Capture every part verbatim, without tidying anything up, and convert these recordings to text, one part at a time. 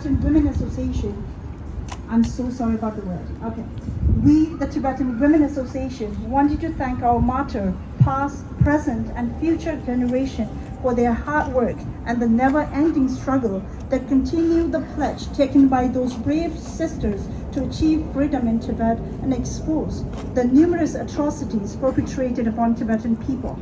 Women Association, I'm so sorry about the word. Okay. We, the Tibetan Women Association, wanted to thank our martyr, past, present, and future generation for their hard work and the never-ending struggle that continue the pledge taken by those brave sisters to achieve freedom in Tibet and expose the numerous atrocities perpetrated upon Tibetan people.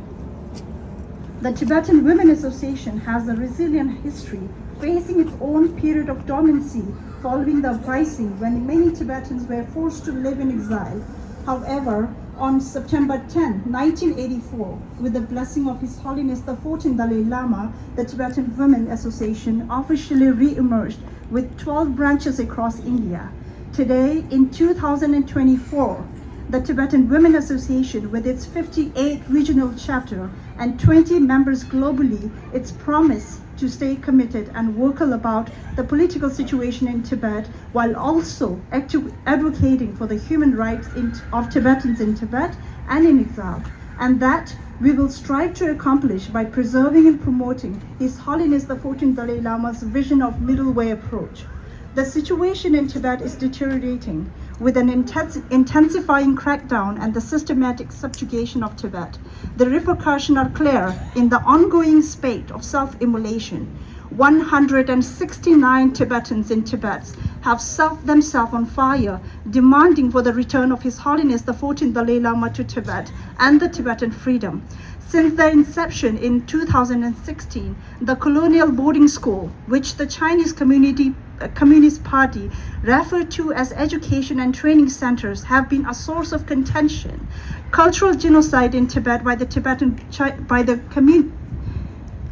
The Tibetan Women Association has a resilient history, facing its own period of dormancy following the uprising when many Tibetans were forced to live in exile. However, on September tenth, nineteen eighty-four, with the blessing of His Holiness the fourteenth Dalai Lama, the Tibetan Women Association officially re-emerged with twelve branches across India. Today, in two thousand twenty-four, the Tibetan Women Association, with its fifty-eight regional chapter and twenty members globally, its promise to stay committed and vocal about the political situation in Tibet while also active advocating for the human rights in, of Tibetans in Tibet and in exile, and that we will strive to accomplish by preserving and promoting His Holiness the fourteenth Dalai Lama's vision of middle way approach. The situation in Tibet is deteriorating, with an intensi- intensifying crackdown and the systematic subjugation of Tibet. The repercussions are clear in the ongoing spate of self immolation. one hundred sixty-nine Tibetans in Tibet have set themselves on fire, demanding for the return of His Holiness the fourteenth Dalai Lama to Tibet and the Tibetan freedom. Since their inception in two thousand sixteen, the colonial boarding school, which the Chinese community, uh, Communist Party referred to as education and training centers, have been a source of contention. Cultural genocide in Tibet by the Tibetan Chi- by the commun-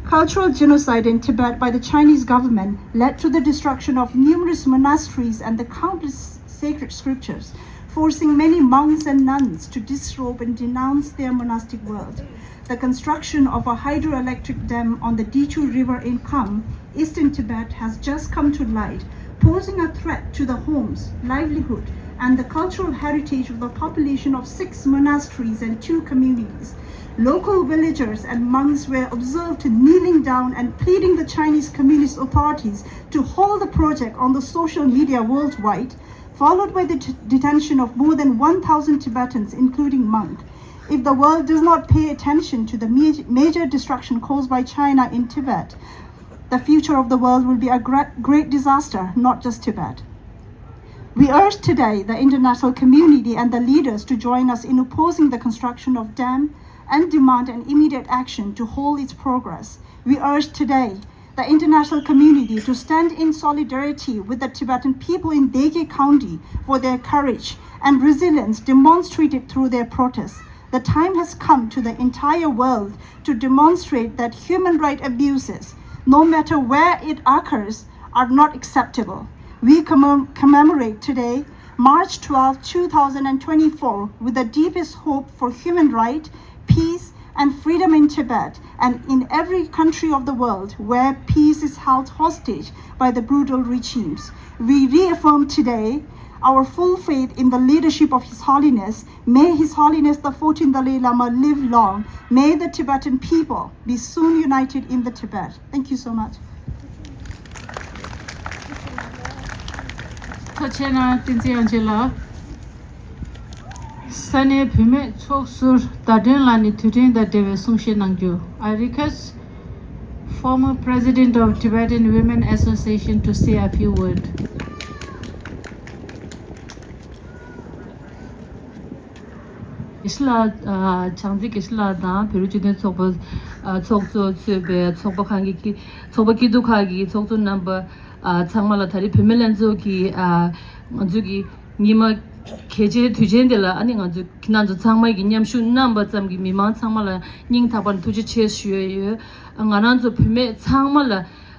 Cultural genocide in Tibet by the Chinese government led to the destruction of numerous monasteries and the countless sacred scriptures, forcing many monks and nuns to disrobe and denounce their monastic world. The construction of a hydroelectric dam on the Dichu River in Kham, eastern Tibet, has just come to light, posing a threat to the homes, livelihood, and the cultural heritage of the population of six monasteries and two communities. Local villagers and monks were observed kneeling down and pleading the Chinese communist authorities to halt the project on the social media worldwide, followed by the t- detention of more than one thousand Tibetans, including monks. If the world does not pay attention to the ma- major destruction caused by China in Tibet, the future of the world will be a gra- great disaster, not just Tibet. We urge today the international community and the leaders to join us in opposing the construction of dam and demand an immediate action to halt its progress. We urge today the international community to stand in solidarity with the Tibetan people in Dege County for their courage and resilience demonstrated through their protests. The time has come to the entire world to demonstrate that human rights abuses, no matter where it occurs, are not acceptable. We commem- commemorate today, March twelfth, two thousand twenty-four, with the deepest hope for human right, peace, and freedom in Tibet and in every country of the world where peace is held hostage by the brutal regimes. We reaffirm today our full faith in the leadership of His Holiness. May His Holiness the fourteenth Dalai Lama live long. May the Tibetan people be soon united in the Tibet. Thank you so much. ཐུགས་རྗེ་གནང་། བསྟན་འཛིན་དབྱངས་ཅན་ལགས། ས་གནས་བུད་མེད་ཚོགས་ཟུར་ཟླ་སྒྲོན་ལགས་ནས་དུས་དྲན་དང་འབྲེལ་བའི་གསུང་བཤད་གནང་རྒྱུ། I request former president of Tibetan Women Association to say a few words. དགེ་བཤེས་ལགས། ཨ། བྱང་རྩེ་དགེ་བཤེས་ལགས་དང་བོད་རིགས་སྤྱི་མཐུན་ཚོགས་པ། ཨ། ཚོགས་གཙོ་གཙོས་པའི་ཚོགས་པ་ཁག་གི་ཚོགས་པ་སྐྱིད་སྡུག་ཁག་གི་ཚོགས་གཙོ་རྣམ་པ། ཨ། ཚང་མ་ལ་ད་རེས་བུད་མེད་ལྷན་ཚོགས་ཀྱི། ཨ། ང་ཚོ་གི་ཉི་མ་གལ་ཆེའི་དུས་ཆེན་འདི་ལ། ཨ་ནི་ང་ཚོ་ཁྱེད་རང་ཚོ་ཚང་མ་གིས་མཉམ་ཞུགས་གནང་བ་ཙམ་གྱིས་མི་མང་ཚང་མ་ལ་སྙིང་ཐག་པ་ནས་ཐུགས་རྗེ་ཆེ་ཞུ་ཡས་ཡོད། ང་རང་ཚོ་བུད་མེད་ཚང་མ་ལ།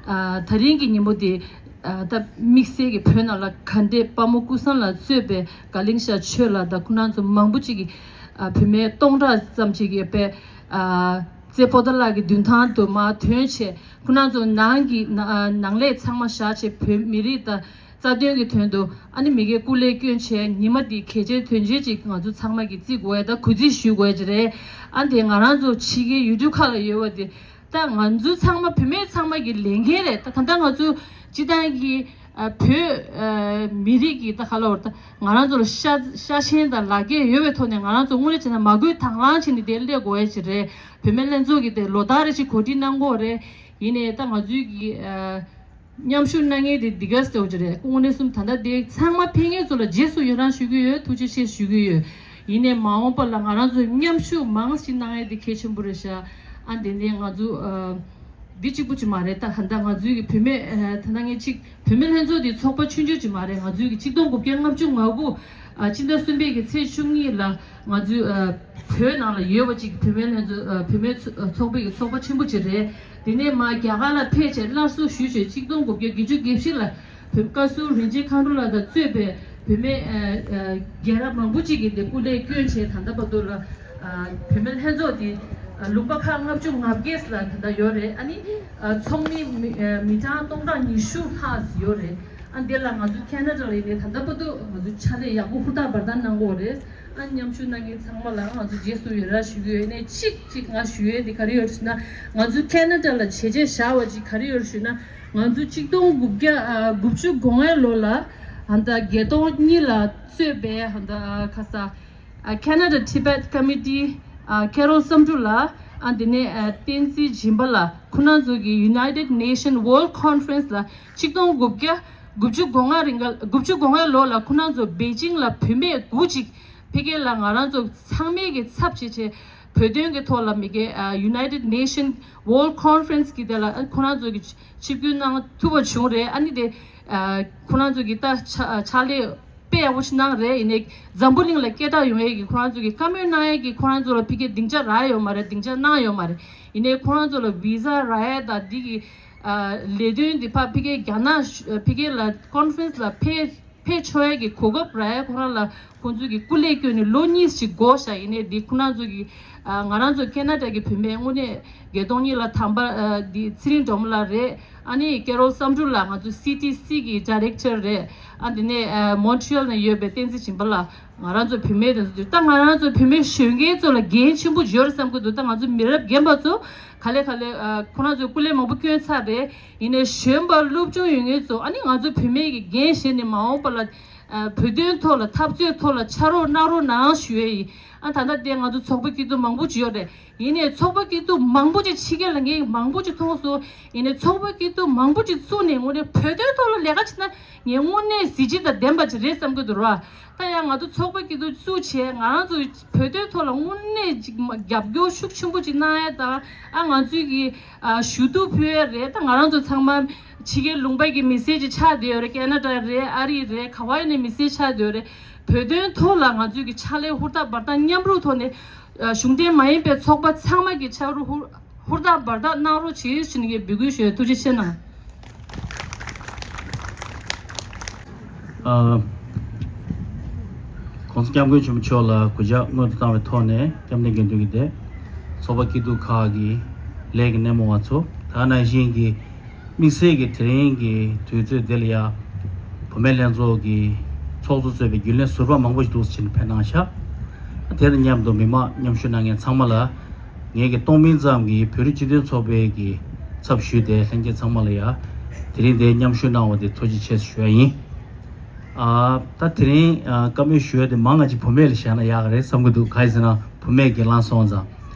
ཨ། ད་རིང་གི་ཉིན་མོ་འདི། ཨ། ད་དམིགས་བསལ་གྱི་བོད་ནང་ལ་དགའ་ལྡན་དཔའ་མོ་ཀུན་བཟང་ལགས་གཙོས་པའི་དགའ་གླིང་ཤར་ཆོས་ལགས་དང་ཁོང་རྣམ་ཚོ་མང་པོ་ཅིག་གིས། ཨ། བུད་མེད་སྟོང་ཕྲག་ཙམ་ཅིག་གིས་པའི། ཨ། རྩེ་པོ་ཏ་ལ་གི་མདུན་ཐང་དུ་མར་ཐོན་བྱས། ཁོང་རྣམ་ཚོ་ནང་གི་ནང་ལས་ཚང་མ་བཞག་བྱས། བོད་མི་རིགས་དང་རྩ་དོན་གྱི་དོན་དུ། ཨ་ནི་མི་སྒེར་སྐུ་ལས་བསྐྱོན་བྱས། ཉི་མ་འདི་གལ་ཆེའི་དོན་ཆེན་ཅིག་ང་ཚོ་ཚང་མ་གིས་བརྩི་དགོས་ཡ་དང་གུས་བརྩི་ཞུ་དགོས་ཡ་ཅིག་རེད། ཨ། འདི་ང་རང་ཚོ་ཕྱི་རྒྱལ་ཡུལ་གྲུ་ཁག་ལ་ཡོད་པ་འདི། ད་ང་ཚོ་ཚང་མ་བུད་མེད་ཚང་མ་གི་ལས་འགན་རེད། ད་གང་ལྟར་ང་ཚོ་སྤྱི་བཏང་གི་ ཨ་བོད་ཨ་མི་རིགས་ཀྱི་ད་ག་ལ་བར་ད་ང་རང་ཚོ་ལ་ཤ་ཤ་ཞེན་དང་ལག་འཁྱེར་ཡོད་པའི་ཐོག་ནས་ང་རང་ཚོ་དངོས་གནས་བྱས་ན་མ་བསྐུལ་དང་བླངས་བྱས་ནས་དེ་སླེབས་དགོས་ཡ་ཅིག་རེད། བུད་མེད་ལྷན་ཚོགས་ཀྱི་དེ་ལོ་ལྟར་རེ་ཅིག་གོ་སྒྲིག་གནང་གི་ཡོད་རེད། ཡིན་ནའི་ད་ང་ཚོའི་གི་ཨ་མཉམ་ཞུགས་གནང་མཁན་དེ་འདི་ག་ཟེར་བ་ཅིག་རེད། དངོས་གནས་གསུམ་ད་ལྟ་དེ་ཚང་མ་ཕེབས་མཁན་ཚོ་ལ་རྗེས་སུ་ཡི་རང་ཞུ་གི་ཡོད། ཐུགས་རྗེ་ཆེ་ཞུ་གི་ཡོད། ཡིན་ནའི་མ་འོངས་པ་ལ་ང་རང་ཚོས་མཉམ་ཞུགས་མང་ཞིག་གནང་ཡ་དེ་གལ་ཆེན་པོ་རེད་ཤག་ཨ་དེ་ནས་ང་ཚོ་ཨ། འདི་གཅིག་པུ་ཅིག་མ་རེད། ད་ད་ང་ཚོའི་གི་བུད་མེད་ཨ་ད་ལྟ་ངས་གཅིག་བུད་མེད་ལྷན་ཚོགས་འདི་ཚོགས་པ་ཆུང་ཆུང་ཅིག་མ་རེད། ང་ཚོའི་གི་ཆིག་སྟོང་དགུ་བརྒྱ་ལྔ་བཅུ་ང་དགུ་ཨ་ཕྱི་ཟླ་གསུམ་པའི་གི་ཚེས་བཅུ་གཉིས་ལ་ང་ཚོའི་ཨ་བོད་ནང་ལ་ཡོད་པ་ཅིག་བུད་མེད་ལྷན་ཚོགས་ཨ་བུད་མེད་ཚོ་ཨ་ཚོགས་པའི་གི་ཚོགས་པ་ཆེན་པོ་ཅིག་རེད། དེ་ནས་མར་རྒྱ་གར་ལ་ཕེབས་བྱས་སླར་གསོ་ཞུས་བྱས་ཆིག་སྟོང་དགུ་བརྒྱ་བརྒྱད་ཅུ་གྱ་བཞི་ལ་བོད་བཀའ་ཟུར་རིན་ཆེན་མཁའ་འགྲོ་ལགས་དང་གཙོས་པའི་བུད་མེད་ཨ་ཨ་རྒན་རབས་མང་པོ་ཅིག་གིས་དེ་སྐུ་ལས་བསྐྱོན་བྱས་ད་ལྟ་བར་དུ་ལ། ཨ་བུད་མེད་ལྷན་ཚོགས་འདི་ཨ་ལུང་པ་ཁག་ལྔ་བཅུ་ང་བརྒྱད་ལ་ད་ལྟ་ཡོད་རེད། ཨ་ནི་ཨ་ཚོགས་མི་མི་ཨ་མི་གྲངས་སྟོང་ཕྲག་ཉི་ཤུ་ལྷག་ཡོད་རེད། ཨ་འདི་ལ་ང་ཚོ་ཁེ་ན་ཌ་ལ་ཡིན་ནའི་ད་ལྟ་བར་དུ་ང་ཚོ་ཕྱག་ལས་ཡག་པོ་ཧུར་ཐག་འབར་ཐག་གནང་གི་ཡོད་རེད། ཨ་མཉམ་ཞུགས་གནང་མཁན་ཚང་མ་ལ་ང་ཚོ་རྗེས་སུ་ཡི་རང་ཞུ་གི་ཡོད། ཨ་ནི་གཅིག་གཅིག་ང་ཞུ་ཡས་འདི་ག་རེ་ཡོད་ཞུ་ན། ང་ཚོ་ཁེ་ན་ཌ་ལ་བྱས་རྗེས་བཞག་པ་ཅིག་ག་རེ་ཡོད་ཞུ་ན། ང་ཚོ་ཆིག་སྟོང་དགུ་བརྒྱ་ཨ་དགུ་བཅུ་གོ་ལྔའི་ལོ་ལ་ཨ་ད་བརྒྱད་སྟོང་གཉིས་ལ་གཙོས་པའི་ཨ་ད་ཁ་ས། ཨ་Canada Tibet Committee ཨ་Carol བསམ་འགྲུབ་ལགས། ཨ་དེ་ནས་ཨ་བསྟན་འཛིན་སྦྱིན་པ་ལགས། ཁོང་རྣམ་ཚོ་གིས་United Nation World Conference ལ་ཆིག་སྟོང་དགུ་བརྒྱ་དགུ་བཅུ་གོ་ལྔ་རིང་ག་དགུ་བཅུ་གོ་ལྔའི་ལོ་ལ་ཁོང་རྣམ་ཚོ་པེ་ཅིང་ལ་བུད་མེད་དགུ་ཅིག་ཕ་གི་ལ་ང་རང་ཚོ་ཚང་མས་ཀྱི་ཚབ་བྱེད་བྱེད་བོད་དོན་གྱི་ཐོག་ལ་མི་སྒེར་ཨ་United Nation World Conference གི་དེ་ལ་ཨ་ཁོང་རྣམ་ཚོ་གིས་ཆིབས་བསྒྱུར་གནང་ཐུབ་པ་བྱུང་རེད། ཨ་ནི་དེ་ཨ་ཁོང་རྣམ་ཚོ་གིས་ད་ཕྱག་ཕྱག་ལས་དཔེ་ཡག་པོ་ཞིག་གནང་རེད། ཡིན་ནའི་འཛམ་བུ་གླིང་ལ་སྐད་གྲགས་ཡོང་ཡས་ཀྱི་ཁོ་རང་ཚོ་གི་བཀའ་མོལ་གནང་ཡས་ཀྱི་ཁོ་རང་ཚོ་ལ་ཕ་གིའི་སྡིངས་ཆ་རག་ཡོད་མ་རེད། སྡིངས་ཆ་གནང་ཡོད་མ་རེད། ཡིན་ནའི་ཁོ་རང་ཚོ་ལ་བི་ཟ་རག་ཡས་དང་འདི་གི་ཨ་ལས་དོན་འདི་ཕ་ཕ་གིའི་རྒྱ་ནག་ཕ་གི་ལ་ཀོན་ཕ་རེན་སི་ལ་ཕེབས་ཕེབས་ཆོག་ཡས་ཀྱི་གོ་སྐབས་རག་ཡས་ཁོ་རང་ལ་ཁོང་ཚོ་གི་སྐུ་ལས་བསྐྱོན་ནས་ལོ་གཉིས་ཤིག་འགོར་ཤག་ཡིན་ནའི་འདི་ཁོ་རང་ཚོ་གི་ཨ་ང་རང་ཚོ་ཁེ་ན་ཌ་གི་བུད་མེད་དངོས་གནས་བརྒྱད་སྟོང་གཉིས་ལ་དམ་པ་ཨ་འདི་ཚེ་རིང་སྒྲོལ་མ་ལགས་རེད། ཨ་ནི་ཀེ་རོལ་བསམ་འགྲུབ་ལགས་ང་ཚོ་སི་ཊི་སི་གི་ཌི་རེག་ཊར་རེད། ཨ་འདི་ནས་ཨ་མོན་ཊི་རི་ཡལ་ནས་ཡོད་པའི་བསྟན་འཛིན་སྦྱིན་པ་ལགས། ང་རང་ཚོ་བུད་མེད་དེ་ཚོ་ད་ང་རང་ཚོ་བུད་མེད་གཞོན་སྐྱེས་ཚོ་ལ་འགན་ཆེན་པོ་ཡོད་རེད་བསམ་གི་འདུག་ད་ང་ཚོ་མི་རབས་རྒན་པ་ཚོ་ག་ལེ་ག་ལེ་ཨ་ཁོ་རང་ཚོས་སྐུ་ལས་མང་པོ་བསྐྱོན་ཚར་རེད། ཡིན་ནའི་གཞོན་པ་སློབ་སྦྱོང་ཡོད་མཁན་ཚོ་ཨ་ནི་ང་ཚོ་བུད་མེད་ཀྱི་འགན་བཞེས་ནས་མ་འོངས་པ་ལ་ཨ་བོད་དོན་ཐོག་ལ་འཐབ་རྩོད་ཐོག་ལ་ཕྱག་རོགས་གནང་རོགས་གནང་ཞུ་ཡས་ཡིན། ཨ་ད་ལྟ་དེ་ང་ཚོ་ཚོགས་པ་སྐྱིད་སྡུག་མང་པོ་ཅིག་ཡོད་རེད། ཡིན་ནའི་ཚོགས་པ་སྐྱིད་སྡུག་མང་པོ་ཅིག་ཕྱི་རྒྱལ་ལ་ངས་མང་པོ་ཅིག་མཐོང་སོང་། ཡིན་ནའི་ཚོགས་པ་སྐྱིད་སྡུག་མང་པོ་ཅིག་བཙུགས་ནས་དངོས་གནས་བོད་དོན་ཐོག་ལ་ལས་ཀ་བྱེད་ན་ངས་དངོས་གནས་གཟི་བརྗིད་དང་ལྡན་པ་ཅིག་རེད་བསམ་གི་འདུག་ར། ད་ཡང་ང་ཚོ་ཚོགས་པ་སྐྱིད་སྡུག་བཙུགས་བྱས་ང་རང་ཚོ་བོད་དོན་ཐོག་ལ་དངོས་གནས་ཅིག་མ་རྒྱབ་སྐྱོར་ཤུགས་ཆེན་པོ་ཅིག་གནང་ཡ་དང་ཨ་ང་ཚོའི་གི་ཨ་ཞུ་གཏུག་ཕུལ་ཡ་རེད། ད་ང་རང་ཚོ་ཚང་མ་ཕྱི་རྒྱལ་ལུང་པ་གི་མི་སེར་ཅིག་ཆགས་བསྡད་ཡོད་རེད། ཁེ་ན་ཌ་རེད། ཨ་རི་རེད། ག་བ་ཡིན་ནའི་མི་སེར་ཆགས་བསྡད་ཡོད་རེད། བོད་དོན་ཐོག་ལ་ང་ཚོའི་གི་ཕྱག་ལས་ཧུར་ཐག་འབར་ཐག་མཉམ་རུབ་ཐོག་ནས་ཨ་གཞུང་འབྲེལ་མ་ཡིན་པའི་ཚོགས་པ་ཚང་མ་གི་ཕྱག་རོགས་ཧུར་ཧུར་ཐག་འབར་ཐག་གནང་རོགས་བྱེད་ཞུ་ནས་ངས་འབོད་སྐུལ་ཞུ་ཡ། ཐུགས་རྗེ་ཆེ་གནང་། ཨ། ༸གོང་ས་༸སྐྱབས་མགོན་ཆེན་པོ་མཆོག་ལ་གུས་ཕྱག་སྔོན་དུ་བཏང་བའི་ཐོག་ནས་སྐྱབས་གནས་དགེ་འདུན་གྱི་སྡེ། ཚོགས་པ་སྐྱིད་སྡུག་ཁག་གི་ལས་ཀྱི་སྣེ་མོ་བ་ཚོ། ད་ག་ནང་བཞིན་གྱི་དམིགས་བསལ་གྱི་དེ་རིང་གི་དུས་ཚོད་འདི་ལ་ཡ། བུད་མེད་ལྷན་ཚོགས་ཀྱི་ཚོགས་གཙོ་གཙོས་པའི་རྒྱུན་ལས་ཟུར་པ་མང་པོ་ཞིག་འདུག་སེ་ཕྱིན་ནས་ཕེབས་གནང་ཤག་དེ་དང་མཉམ་དུ་མི་མང་མཉམ་ཞུགས་གནང་མཁན་ཚང་མ་ལ་ངེད་ཀྱི་སྟོང་མིན་ཙམ་གྱི་བོད་རིགས་སྤྱི་མཐུན་ཚོགས་པའི་གི་ཚབ་ཞུས་ཏེ་ལྷན་རྒྱས་ཚང་མ་ལ་ཡ་དེ་རིང་འདིར་མཉམ་ཞུགས་གནང་བ་དེ་ཐུགས་རྗེ་ཆེ་ཞུ་ཡ་ཡིན། ཨ། ད་དེ་རིང་ཨ་བཀའ་མོལ་ཞུ་ཡ་དེ་མང་ང་ཅིག་བུད་མེད་ལ་བཞག་ན་ཡག་གི་རེད་བསམ་གྱི་འདུག་གང་ཡིན་ཟེར་ན་བུད་མེད་སྒེར་ལངས་སོང་ཙང་།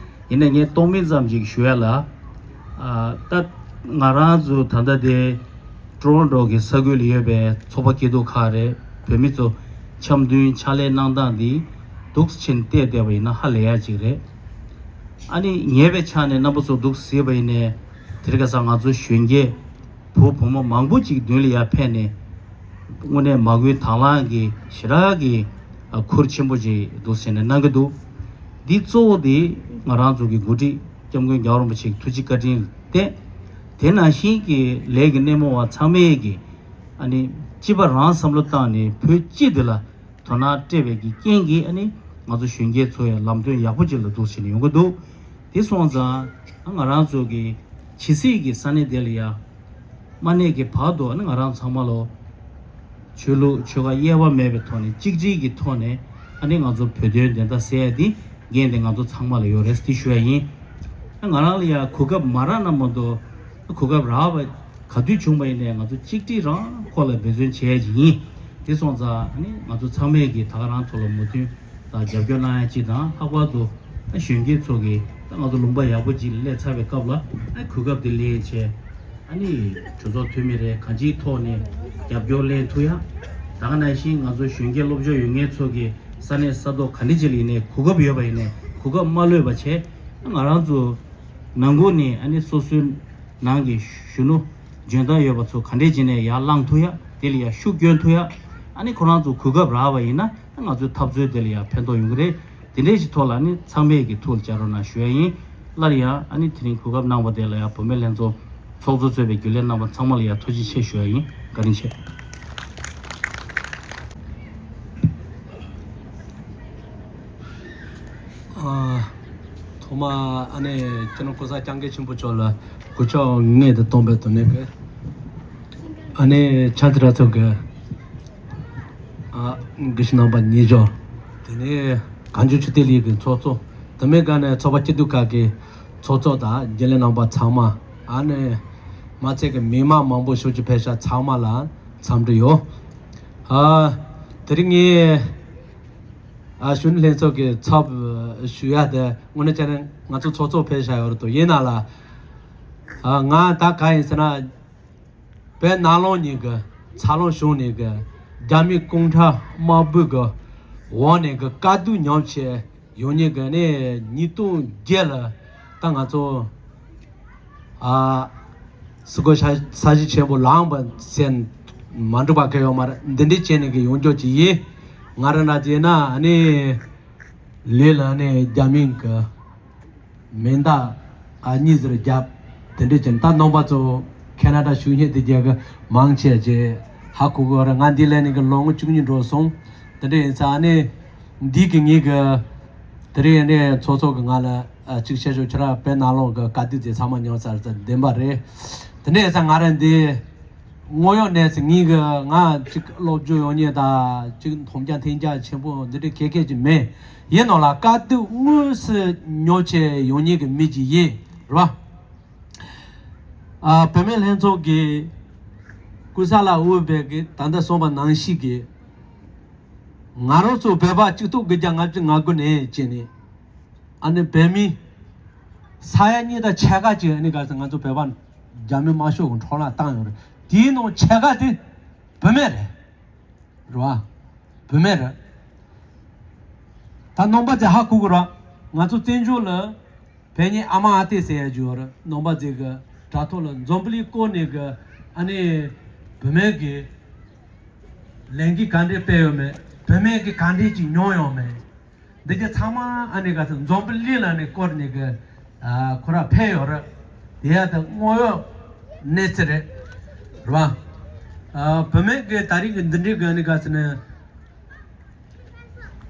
ཡིན་ནའི་ངས་སྟོང་མིན་ཙམ་ཅིག་ཞུ་ཡ་ལ། ཨ། ད་ང་རང་ཚོ་ད་ལྟ་དེ་ཊོ་རོན་ཊོ་གི་ས་ཁུལ་ལ་ཡོད་པའི་ཚོགས་པ་སྐྱིད་སྡུག་ཁག་རེད། བོད་མི་ཚོ་འཆམ་མཐུན་ཕྱག་ལས་གནང་སྟངས་འདི་འདུག་སེ་ཕྱིན་བལྟས་བསྡད་པ་ཡིན་ན་ཧ་ལས་ཡ་ཅིག་རེད། ཨ་ནི་ཉེ་བའི་ཆ་ནས་རྣམ་པ་ཚོ་འདུག་སེ་གཟིགས་པ་ཡིན་ནའི་དེ་རིང་ཁ་སང་ང་ཚོ་གཞོན་སྐྱེས་བུ་བུ་མོ་མང་པོ་ཅིག་མདུན་ལ་ཡར་ཕེབས་ནས་དངོས་གནས་མ་བསྐུལ་དང་བླངས་ཀྱི་ཞེ་དྲག་གི་ཨ་ཁུར་ཆེན་པོ་ཅིག་འདུག་སེ་ནས་གནང་གི་འདུག་འདི་གཙོ་བོ་དེ་ང་རང་ཚོ་གི་འགོ་ཁྲིད་སྐྱབས་མགོན་རྒྱལ་བ་རིན་པོ་ཆེ་གི་ཐུགས་རྗེ་བཀའ་དྲིན་ལ་བརྟེན། དེ་ནང་བཞིན་གྱི་ལས་ཀྱི་སྣེ་མོ་བ་ཚང་མས་ཀྱི་ཨ་ནི་སྤྱི་པ་རང་བསམ་བློ་བཏང་ནས་བོད་སྤྱི་འདི་ལ་དོ་སྣང་སྤྲད་པའི་གི་རྐྱེན་གྱིས་ཨ་ནི་ང་ཚོ་གཞོན་སྐྱེས་ཚོ་ཡང་ལམ་སྟོན་ཡག་པོ་ཅིག་ལ་འདུག་སེ་ནས་ཡོང་གི་འདུག་དེ་སོང་ཙང་ང་རང་ཚོ་གི་ཇི་སྲིད་ཀྱི་ས་གནས་དེ་ལ་ཡ་མ་གནས་ཀྱི་བར་དུ་ཨ་ནི་ང་རང་ཚང་མ་ལོ་ཆོས་ལུགས་ཆོལ་ཁ་དབྱེ་བ་མེད་པའི་ཐོག་ནས་གཅིག་སྒྲིལ་གྱི་ཐོག་ནས་ཨ་ནི་ང་ཚོ་བོད་དོན་བདེན་མཐའ་གསལ་ཡ་དེ་འགན་དེ་ང་ཚོ་ཚང་མ་ལ་ཡོད་རེད་ཟེར་ཞུ་ཡ་ཡིན། ཨ་ང་རང་ལ་ཡ་གོ་སྐབས་མ་རག་ན་མ་གཏོགས་གོ་སྐབས་རག་པ་ ག་དུས་བྱུང་བ་ཡིན་ནའི་ང་ཚོ་གཅིག་སྒྲིལ་རང་ཁོག་ལ་འབད་བརྩོན་བྱེད་ཡ་ཅིག་ཡིན། དེ་སོང་ཙང་ཨ་ནི་ང་ཚོ་ཚང་མས་ཀྱིས་ད་ག་རང་ཐོག་ལ་མོས་མཐུན་དང་རྒྱབ་སྐྱོར་གནང་ཡ་ཅིག་དང་། ལྷག་པར་དུ་ད་གཞོན་སྐྱེས་ཚོ་གིས་ད་ང་ཚོ་ལུང་པ་ཡག་པོ་ཅིག་སླེབས་ཚར་བའི་སྐབས་ལ་ཨ་གོ་སྐབས་དེ་ལེན་བྱས། ཨ་ནི་གྲོས་ཚོགས་འཐུས་མི་རེ་གང་ཅིའི་ཐོག་ནས་རྒྱབ་སྐྱོར་ལེན་ཐུབ་ཡ། ད་ག་ནང་བཞིན་ང་ཚོ་གཞོན་སྐྱེས་སློབ་སྦྱོང་ཡོད་མཁན་ཚོ་གིས་ས་གནས་ས་ཐོག་ག་འདྲ་ཅིག་ལ་ཡིན་ནའི་གོ་སྐབས་ཡོད་པ་ཡིན་ནའི་གོ་སྐབས་མ་ལྷོད་པ་བྱས། ང་རང་ཚོ་ནང་ཁུལ་ནས་ཨ་ནི་སོ་སོའི་ནང་གི་གཞོན་ནུ་འཇོན་ཐང་ཡོད་པ་ཚོ་ག་འདྲས་བྱས་ནས་ཡར་བསླངས་ཐུབ་ཡ། དེ་ལ་ཡར་ཤུགས་སྐྱོན་ཐུབ་ཡ། ཨ་ནི་ཁོ་རང་ཚོ་གོ་སྐབས་རག་པ་ཡིན་ན་ང་ཚོའི་འཐབ་རྩོད་དེ་ལ་ཡར་ཕན་ཐོགས་ཡོང་གི་རེད། དེ་འདྲས་ཀྱི་ཐོག་ལ་ནི་ཚང་མས་ཀྱི་ཐུགས་ལ་བཅངས་རོགས་གནང་ཞུ་ཡ་ཡིན། སླར་ཡང་ཨ་ནི་དེ་རིང་གོ་སྐབས་གནང་བ་དེ་ལ་ཡང་བུད་མེད་ལྷན་ཚོགས་ཚོགས་གཙོ་གཙོས་པའི་རྒྱུན་ལས་རྣམ་པ་ཚང་མ་ལ་ཡང་ཐུགས་རྗེ་ཆེ་ཞུ་ཡ་ཡིན། བཀའ་དྲིན་ཆེ། ཨ། ཐོག་མ་ཨ་ནི་སྤྱི་ནོར་གོང་ས་སྐྱབས་མགོན་ཆེན་པོ་མཆོག་ལ་གུས་ཕྱག་སྔོན་དུ་བཏང་བའི་དོན་གནད་ཀྱི་ཨ་ནི་ཕྱག་འཚལ་ཚོགས་ཀྱི་ཨ་དགེ་བཤེས་རྣམ་པ་ཉིད་འབྱོར། དེ་ནས་གངས་ལྗོངས་ཆོས་ལྡན་གླིང་གི་ཚོགས་གཙོ། དེ་མིན་ག་ནས་ཚོགས་པ་སྐྱིད་སྡུག་ཁག་གི་ཚོགས་གཙོ་དང་རྒྱུན་ལས་རྣམ་པ་ཚང་མ། ཨ་ནི་མ་ཚད་ཀྱི་མི་མང་མང་པོ་ཞིག་ཅིག་ཕེབས་ཤག་ཚང་མ་ལ་འཚམས་འདྲི་ཡོད། ཨ། དེ་རིང་ངས་ཨ་གཞོན་ནུ་ལྷན་ཚོགས་ཀྱི་ཚབ་ཞུ་ཡ་དེ་དངོས་གནས་བྱས་ན་ང་ཚོ་ཚོགས་གཙོ་ཕེབས་ཤག་ཡོད་རེད་དོ། ཡིན་ན་ལ་ཨ་ང་ད་ག་ཡིན་ཟེར་ན། བོད་ནང་ལོགས་ནས་གི་འཚར་ལོངས་བྱུང་ནས་གི་རྒྱ་མི་གུང་ཁྲན་དམར་པོའི་གི་འོག་ནས་གི་དཀའ་སྡུག་མྱོང་བྱས་ཡོང་ནས་གི་ནས་ཉིས་སྟོང་བརྒྱད་ལ་ད་ང་ཚོ་ཨ་སི་ཀོ་ས་གཞི་ཆེན་པོ་ལངས་པ་ཟེར་མ་འགྲིག་པ་ག་ཡོད་མ་རེད། འདི་འདྲས་བྱས་ནས་གི་ཡོང་རྒྱུ་ཅིག་ཡིན། ང་རང་རང་ཅིག་ཡིན་ན་ཨ་ནི་ལས་ལ་ཨ་ནི་རྒྱ་མི་གི་མེ་མདའ་ཨ་གཉིས་ཟེར་རྒྱབ། དེ་འདྲས་ཀྱི་ད་རྣམ་པ་ཚོ་ཁེ་ན་ཌ་བཞུགས་མཁན་དེ་རྒྱ་གི་མང་ཆེ་ཆེ་ཧ་གོ་གི་ཡོད་རེད། ང་འདི་ལས་ནི་གི་ལོ་ངོ་བཅུ་གཉིས་འགྲོ་སོང་། དེ་འདྲས་ཡིན་ཙང་ཨ་ནི་འདི་གི་ངེད་གི་དེ་རིང་ཨ་ནི་ཚོགས་གཙོ་གི་ང་ལ་ཨ་གཅིག་བཤད་ཤོག་ཁྱེད་རང་བོད་ནང་ལོགས་གི་དཀའ་སྡུག་དེ་ཚང་མ་མྱོང་ཚར་ཙང་བདེན་པ་རེད། དེ་འདྲས་ཡིན་ཙང་ང་རང་འདི་དངོས་ཡོད་གནས་ཚུལ་ངེད་གི་ང་གཅིག་སློབ་སྦྱོང་ཡོང་མཁན་དང་གཅིག་མཐོང་རྒྱ་མཐུན་རྒྱ་ཆེན་པོ་འདི་འདྲས་གལ་གལ་ཅིག་མེད། ཡིན་ནོ་ལ་དཀའ་སྡུག་དངོས་སུ་མྱོང་བྱས་ཡོང་མཁན་གྱི་མི་ཅིག་ཡིན་རེད་བ། ཨ་བུད་མེད་ལྷན་ཚོགས་ཀྱི་སྐུ་ཚབ་ལ་དབུས་པའི་གི་ད་ལྟ་གསུངས་པ་ནང་བཞིན་གྱི་ང་རང་ཚོ་བོད་པ་གཅིག་སྟོང་དགུ་བརྒྱ་ལྔ་བཅུ་ང་དགུ་ནས་བྱས་ནས་ཨ་ནི་བོད་མི་ས་ཡ་གཉིས་དང་ཕྱེད་ཀ་ཅིག་ཨ་ནི་ག་ཚོད་ང་ཚོ་བོད་པ་རྒྱ་མི་དམར་ཤོག་གི་འཕྲོ་བརླག་བཏང་ཡོད་རེད། དེའི་ནང་ཕྱེད་ཀ་དེ་བུད་མེད་རེད། རེད་བ། བུད་མེད་རེད། ད་རྣམ་པ་ཚོས་ཧ་གོ་གི་རེད། ང་ཚོ་བཙན་བྱོལ་ལ་བོད་ཉིད་ཨ་མ་ཨ་ཏི་ཟེར་ཡ་ཅིག་ཡོད་རེད། རྣམ་པ་ཚོས་གི་དྲ་ཐོག་ལ་འཛམ་བུ་གླིང་སྐོར་ནས་གི་ཨ་ནི་བུད་མེད་ཀྱི་ལས་འགུལ་ག་འདྲས་སྤེལ་ཡོད་མེད། བུད་མེད་ཀྱི་ག་འདྲས་ཅིག་མྱོང་ཡོད་མེད། འདི་ག་ཚང་མ་ཨ་ནི་ག་ཚོད་འཛམ་བུ་གླིང་ལ་ནི་སྐོར་ནས་གི་ཨ་ཁོ་ར་ཕེབས་ཡོད་རེད། དེ་ཡ་ད་དངོས་ཡོད་གནས་ཚུལ་རེད། རེད་བ། ཨ་བུད་མེད་ཀྱི་ད་རིང་གི་འདི་འདྲའི་གི་ཨ་ནི་ག་ཚོད་ནི་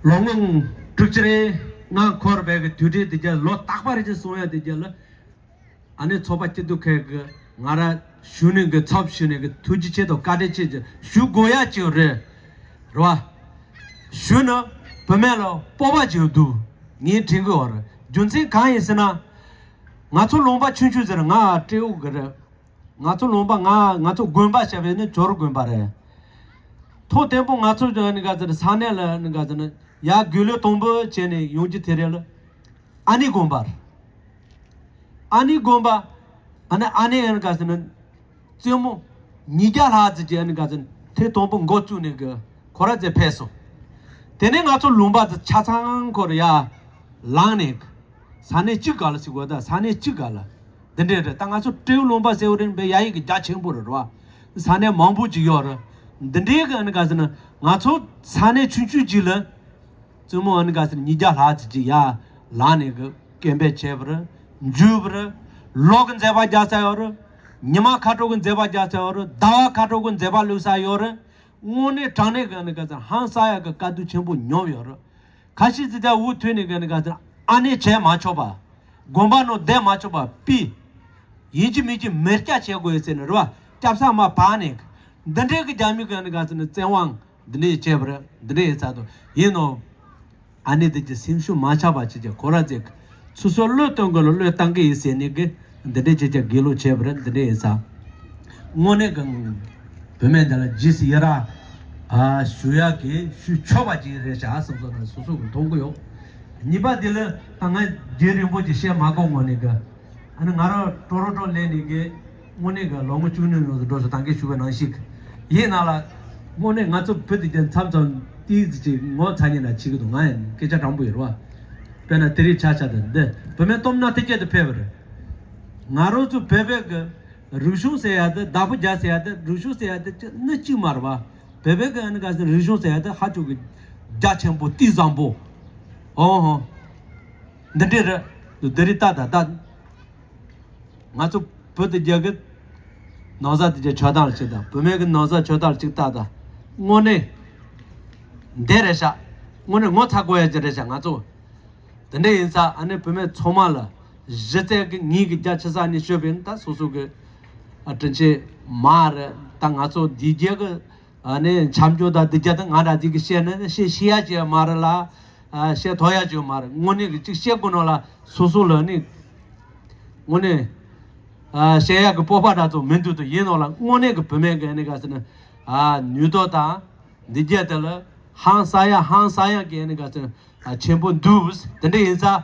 ལོ་ངོ་དྲུག་ཅུ་རེ་ལྔ་འཁོར་བའི་གི་དུས་དྲན་དེ་ག་ལོ་རྟག་པ་རེ་ཅིག་སོང་ཡ་དེ་ག་ལ། ཨ་ནི་ཚོགས་པ་སྐྱིད་སྡུག་ཁག་གི་ང་ར་ཞུ་ནི་གི་ཚབ་ཞུ་ནི་གི་ཐུགས་རྗེ་ཆེ་དང་བཀའ་དྲིན་ཆེ་ཞུ་དགོས་ཡ་ཅིག་རེད། རེད་བ། ཞུ་ནི་བུད་མེད་ལ་སྤོབས་པ་ཅིག་འདུག་ངས་དྲན་གི་ཡོད་རེད། རྒྱུ་མཚན་གང་ཡིན་ཟེར་ན། ང་ཚོ་ལུང་པ་ཆུང་ཆུང་ཟེར་ང་སྤྲེའུ་གི་རེད། ང་ཚོ་ལུང་པ་ང་ང་ཚོ་དགོན་པ་བྱ་བའི་ནི་ཇོ་རུ་དགོན་པ་རེད། ཐོག་དང་པོ་ང་ཚོ་ནི་ག་ཟེར་ས་གནས་ལ་ནི་ག་ཟེར་ན་ཡ་དགོན་ལོ་དང་པོ་བྱས་ནས་ཡོང་རྒྱུ་དེ་རེད་ལ། ཨ་ནེ་དགོན་པར། ཨ་ནེ་དགོན་པ། ཨ་ནེ་ཨ་ནེ་ཨན་ག་ཟེར་ན། བཙུན་མོ། ཉིས་བརྒྱ་ལྷག་ཙམ་གྱི་ཨན་ག་ཟེར་ན་ཐེངས་དང་པོ་འགོ་བཙུགས་ནས་གི་ཁོ་ར་ཚོ་ཕེབས་སོང་། དེ་ནས་ང་ཚོ་ལུང་པ་ཚོ་ཆ་ཚང་ཁོ་ར་ཡ། ལངས་ནས། ས་གནས་གཅིག་ག་ལ་ཟེར་དགོས་ད་ས་གནས་གཅིག་ག་ལ། འདི་འདྲས་རེད། ད་ང་ཚོ་སྤྲེའུ་ལུང་པ་ཟེར་བ་རེད་པས་ཡ་ཡིག་གི་རྒྱ་ཆེན་པོ་རེད་ར། ས་གནས་མང་པོ་ཅིག་ཡོད་རེད། འདི་འདྲའི་གི་ཨན་ག་ཟེར་ན་ང་ཚོ་ས་གནས་ཆུང་ཆུང་ཅིག་ལ། བཙུན་མོ་ཨ་ནི་ག་ཟེར་ཉིས་བརྒྱ་ལྷག་ཙམ་ཅིག་ཡར་ལངས་ནས་གི་སྐད་འབོད་བྱས་པ་རེད། འཇུས་པ་རེད། ལོ་གི་མཛད་པ་རྒྱག་ས་ཡོད་རེད། ཉི་མ་ཁ་དྲོ་གི་མཛད་པ་རྒྱག་ས་ཡོད་རེད། ཟླ་བ་ཁ་དྲོ་གི་མཛད་པ་བླུགས་ས་ཡོད་རེད། དངོས་གནས་དྲང་གནས་གི་ཨ་ནི་ག་ཟེར་ཧང་སང་ཡག་གི་དཀའ་སྡུག་ཆེན་པོ་མྱོང་ཡོད་རེད། ཁ་ཤས་ཙི་ཙི་འུ་ཐུག་ནས་གི་ཨ་ནི་ག་ཟེར་ཨ་ནེ་བྱས་མ་ཆོག་པ། དགོན་པ་ནང་བསྡད་མ་ཆོག་པ་པི། ཡིན་གཅིག་མིན་གཅིག་མེ་སྐྱ་བྱེད་དགོས་ཟེར་ནས་རེད་བ། སྐྱབས་ས་མ་བག་ནས། འདི་འདྲའི་གི་རྒྱ་མི་གི་ཨ་ནི་ག་ཟེར་ན་བཙན་དབང་འདི་འདྲའི་བྱས་པ་རེད། འདི་འདྲའི་ཡིན་ས་དང་ཡིན་ནོ། ཨ་ནེ་འདི་གི་སེམས་ཤུགས་མ་ཆག་པ་བྱེད་ཀྱི་ཁོ་ར་ཚོས་སོ་སོ་བློས་གཏོང་དགོས་ལ་བློས་བཏང་གི་ཡིན་ཟེར་ནས་གི་འདི་འདྲའི་བྱེད་ཀྱི་དགེ་ལུགས་བྱས་པ་རེད། འདི་འདྲའི་ཡིན་ས། དངོས་གནས་ཀྱི་བུད་མེད་འདི་ལ་རྗེས་སུ་ཡི་རང་ཨ་ཞུ་ཡག་གི་ཞུ་ཆོག་པ་ཅིག་རེད་ཤག་བསམ་སོང་ན་སོ་སོ་གི་མཐོང་གི་ཡོད། གཉིས་པ་འདི་ལ་ད་ང་རྗེ་རིན་པོ་ཆེ་བཤད་མ་དགོས་དངོས་གནས་ཀྱི། ཨ་ནི་ང་རང་ཀྲོ་རོ་ཀྲོ་སླེབས་ནས་ཀྱི་དངོས་གནས་ཀྱི་ལོ་ངོ་བཅུ་གཉིས་ཡོངས་སུ་འགྲོ་སོང་། ད་གིན་ཞུ་བའི་ནང་བཞིན་ཡིན་ན་ལ། དངོས་གནས་ང་ཚོ་བོད་དེ་ཀྱི་མཚམས་མཚམས་ཏིག་ཙི་ཅིག་ངོ་ཚ་ཉེ་ན་བྱེད་ཀྱི་འདུག་ང་ཡང་སྐད་ཆ་དྲང་པོ་ཡོད་རེད་བ། དཔེར་ན་དེ་རིང་ཆ་ཆ་དང་འདི་བུད་མེད་སྟོབས་ན་དེ་སྐད་དུ་ཕེབས་པ་རེད། ང་རང་ཚོ་བོད་པའི་གི་རིག་གཞུང་ཟེར་ཡ་དེ། བདག་པོ་རྒྱག་ཟེར་ཡ་དེ། རིག་གཞུང་ཟེར་ཡ་དེ་ཅི་ནི་གཅིག་མ་རེད་བ། བོད་པའི་གི་ཨ་ནི་ག་ཟེར་རིག་གཞུང་ཟེར་ཡ་དེ་ཧ་ཅང་གི་རྒྱ་ཆེན་པོ་ཏིག་བཟང་པོ། ཨོ་ཧོ། འདི་འདྲས་རེད། འདི་རིགས་ལྟ་ད་ལྟ་ང་ཚོ་བོད་དེ་རྒྱ་གི་ནང་བཟའ་དེ་རྒྱ་ཆོས་དང་ལ་གཅིག་དང་། བུད་མེད་གི་ནང་བཟའ་ཆོས་དང་ལ་གཅིག་ལྟ་ད། དངོས་གནས་འདི་རེད་ཤག་དངོས་གནས་ངོ་ཚ་དགོས་ཡ་ཅིག་རེད་ཤག་ང་ཚོ། དེ་འདྲ་ཡིན་ཙང་ཨ་ནི་བུད་མེད་ཚང་མ་ལ་གཞི་རྩའི་གི་ངེད་ཀྱི་རྒྱ་ཆེ་ས་ནས་ཤོད་པ་ཡིན། ད་སོ་སོ་གི་ཨ་དྲིན་ཆེན་མ་རེད། ད་ང་ཚོ་འདི་རྒྱ་གི་ཨ་ནི་འཆམ་འགྱོ་ད་འདི་རྒྱ་ད་ང་རང་ཚོ་གི་བཤད་ན་བཤད་ཤེས་ཡ་ཅིག་མ་རེད་ལ། ཨ་བཤད་ཐུབ་ཡ་ཅིག་མ་རེད། དངོས་གནས་གི་ཅིག་བཤད་དགོས་ནོ་ལ་སོ་སོ་ལ་ནི་དངོས་གནས་ཨ་བཤད་ཡ་གི་སྤོབས་པ་འདྲ་ཚོ་མི་འདུག་ཏུ་ཡིན་ནོ་ལ། དངོས་གནས་གི་བུད་མེད་གི་ཨ་ནི་ག་ཟེར་ན་ཨ་ནུས་སྟོབས་དང་འདི་རྒྱ་དེ་ལ་ཧང་སང་ཡ་ཧང་སང་ཡ་གི་ཨ་ནི་ག་ཟེར་ན་ཨ་ཆེན་པོ་འདུག་དེ་འདྲ་ཡིན་ཙང་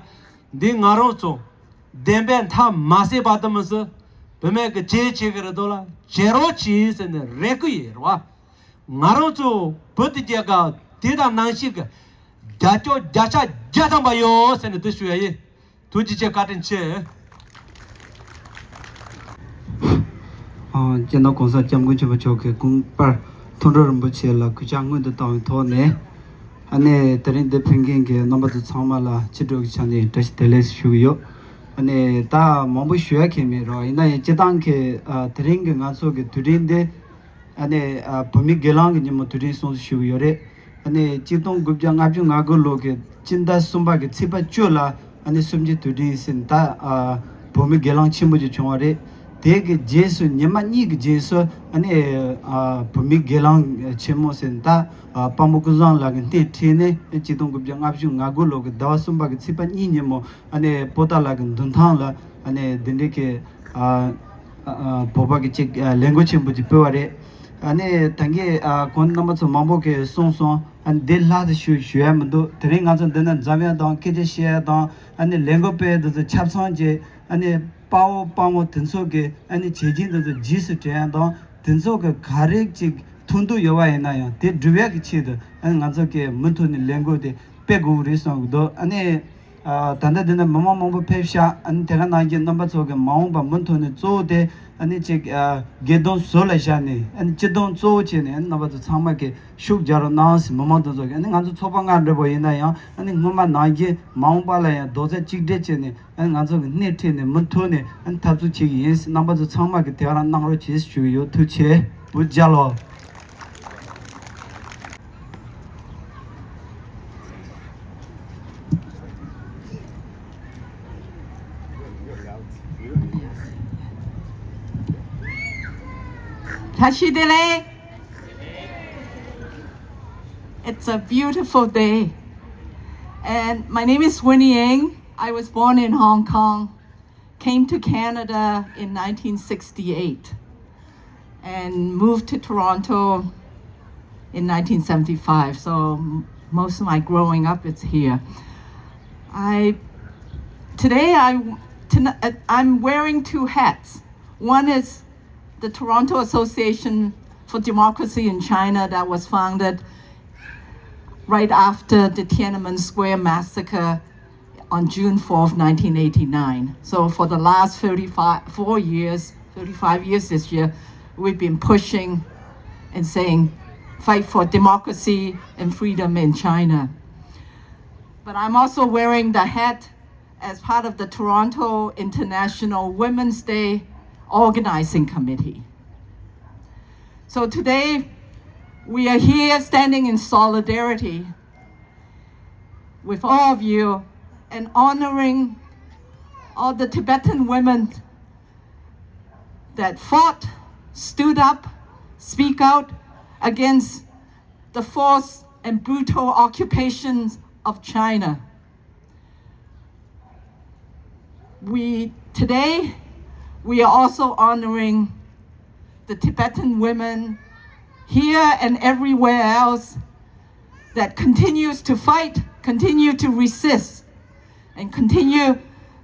འདི་ང་རང་ཚོ་བདེན་པའི་མཐའ་མ་གསལ་བར་དུ་མི་སྲིད། བུད་མེད་ཀྱི་ཅི་བྱེད་ཀྱི་རེད་དོ་ལ་བྱེད་རོགས་གྱིས་ཟེར་ནས་རེ་སྐུལ་ཡིན་རེད་བ། ང་རང་ཚོ་བོད་དེ་རྒྱལ་ཁབ་དེ་དང་ནང་བཞིན་གྱི་རྒྱ་སྐྱོར་བརྒྱ་ཆ་བརྒྱ་ཐམ་པ་ཡོད་ཟེར་ནས་དེ་ཞུ་ཡ་ཡིན། ཐུགས་རྗེ་ཆེ། བཀའ་དྲིན་ཆེ། ཨ། སྤྱི་ནོར་གོང་ས་སྐྱབས་མགོན་ཆེན་པོ་མཆོག་གི་དགོངས་པར་མཐོང་གྲོལ་རིན་པོ་ཆེ་ལ་གུས་ཕྱག་སྔོན་དུ་བཏང་བའི་ཐོག་ནས། ཨ་ནི་དེ་རིང་འདིར་ཕེབས་མཁན་གྱི་རྣམ་པ་ཚོ་ཚང་མ་ལ་སྤྱི་འགྲོས་ཀྱི་ཆ་ནས་བཀྲ་ཤིས་བདེ་ལེགས་ཞུ་གི་ཡོད། ཨ་ནི་ད་མང་པོ་ཞུ་ཡ་གང་ཡང་མེད་རོགས། ཡིན་ན་ཡང་སྤྱིར་བཏང་གི་ཨ་དེ་རིང་གི་ང་ཚོ་གི་དུས་དྲན་འདི་ཨ་ནི་ཨ་བོད་མི་སྒེར་ལངས་ཀྱི་ཉིན་མོ་དུས་དྲན་སྲུང་བརྩི་ཞུ་གི་ཡོད་རེད། ཨ་ནི་གཅིག་སྟོང་དགུ་བརྒྱ་ལྔ་བཅུ་ང་དགུ་ལོ་གི་སྤྱི་ཟླ་གསུམ་པ་གི་ཚེས་པ་བཅུ་ལ་ཨ་ནི་གསུམ་བཅུའི་དུས་དྲན་ཟེར་ནས་ད་ཨ་བོད་མི་སྒེར་ལངས་ཆེན་པོ་ཅིག་བྱུང་བ་རེད། དེ་གི་རྗེས་སུ་ཉི་མ་གཉིས་ཀྱི་རྗེས་སུ་ཨ་ནི་ཨ་བོད་མི་སྒེར་ལངས་ཆེན་མོ་ཟེར་ནས་ད་ཨ་དཔལ་མོ་ཀུན་བཟང་ལགས་ཀྱི་སྣེ་ཁྲིད་ནས་གཅིག་སྟོང་དགུ་བརྒྱ་ལྔ་བཅུ་ང་དགུ་ལོ་གི་ཟླ་བ་གསུམ་པ་གི་ཚེས་པ་གཉིས་ཉིན་མོ་ཨ་ནི་པོ་ཏཱ་ལ་གི་མདུན་ཐང་ལ་ཨ་ནི་འདི་འདྲའི་གི་ཨ་ཨ་བོད་པ་གི་ཅིག་ཨ་ལས་འགུལ་ཆེན་པོ་ཅིག་སྤེལ་བ་རེད། ཨ་ནི་ད་གིན་ཨ་གོང་རྣམ་པ་ཚོ་མང་པོ་གིས་གསུངས་སོང་། ཨ་ནི་འདི་ལྷག་ཏུ་ཞུ་ཞུ་ཡ་མི་འདུག་དེ་རིང་ང་ཚོ་འདི་ན་འཛོམས་ཡ་དང་སྐད་ཆ་བཤད་ཡ་དང་ཨ་ནི་ལས་འགུལ་སྤེལ་འདི་ཚོ་ཆ་ཚང་གི་ཨ་ནི་དཔའ་བོ་དཔའ་མོ་དེ་ཚོ་གི་ཨ་ནི་བྱས་རྗེས་འདི་ཚོ་རྗེས་སུ་དྲན་ཡ་དང་དེ་ཚོ་གི་ག་རེ་ཅིག་ཐུག་འདོད་ཡོད་པ་ཡིན་ན་ཡང་དེ་སྒྲུབ་ཡ་གི་ཆེད་དུ་ཨ་ནི་ང་ཚོ་གི་མུ་མཐུད་ནས་ལས་འགུལ་དེ་སྤེལ་དགོས་ཀྱི་རེད་བསམ་གྱི་འདུག་ཨ་ནི། ཨ་ད་ལྟ་འདི་ན་མི་མང་མང་པོ་ཕེབས་ཤག་ཨ་ནི་དེ་ག་ནང་བཞིན་རྣམ་པ་ཚོ་གི་མ་འོངས་པ་མུ་མཐུད་ནས་གཙོ་བོ་དེ་ཨ་ནི་ཅིག་ཨ་སྒེར་དོན་ཟུར་ལ་བཞག་ནས་ཨ་ནི་སྤྱི་དོན་གཙོ་བོ་བྱས་ནས་ཨ་ནི་རྣམ་པ་ཚོ་ཚང་མ་གི་ཤུགས་རྒྱག་རོགས་གནང་ཟེར། མི་མང་དེ་ཚོ་གི་ཨ་ནི་ང་ཚོ་ཚོགས་པ་སྔར་འདྲ་པོ་ཡིན་ན་ཡང་ཨ་ནི་སྔོན་མ་ནང་བཞིན་མ་འོངས་པ་ལ་ཡང་རྡོག་རྩ་གཅིག་སྒྲིལ་བྱས་ནས་ཨ་ནི་ང་ཚོ་གི་སྣེ་ཁྲིད་ནས་མུ་མཐུད་ནས་ཨ་ནི་འཐབ་རྩོད་བྱེད་ཀྱི་ཡིན་ཟེར། རྣམ་པ་ཚོ་ཚང་མ་གི་དེ་ག་རང་གནང་རོགས་བྱེད་ཞུ་གི་ཡོད། ཐུགས་རྗེ་ཆེ། བུ་རྒྱལ་ལོ། Tashi Delek. It's a beautiful day. And my name is Winnie Yang. I was born in Hong Kong, came to Canada in nineteen sixty-eight, and moved to Toronto in nineteen seventy-five. So m- most of my growing up is here. I today I tonight, I'm wearing two hats. One is the Toronto Association for Democracy in China that was founded right after the Tiananmen Square massacre on June fourth, nineteen eighty-nine. So for the last thirty-five, four years, thirty-five years this year, we've been pushing and saying, "Fight for democracy and freedom in China." But I'm also wearing the hat as part of the Toronto International Women's Day Organizing Committee. So today, we are here standing in solidarity with all of you and honoring all the Tibetan women that fought, stood up, speak out against the forced and brutal occupations of China. We today we are also honoring the Tibetan women here and everywhere else that continues to fight, continue to resist, and continue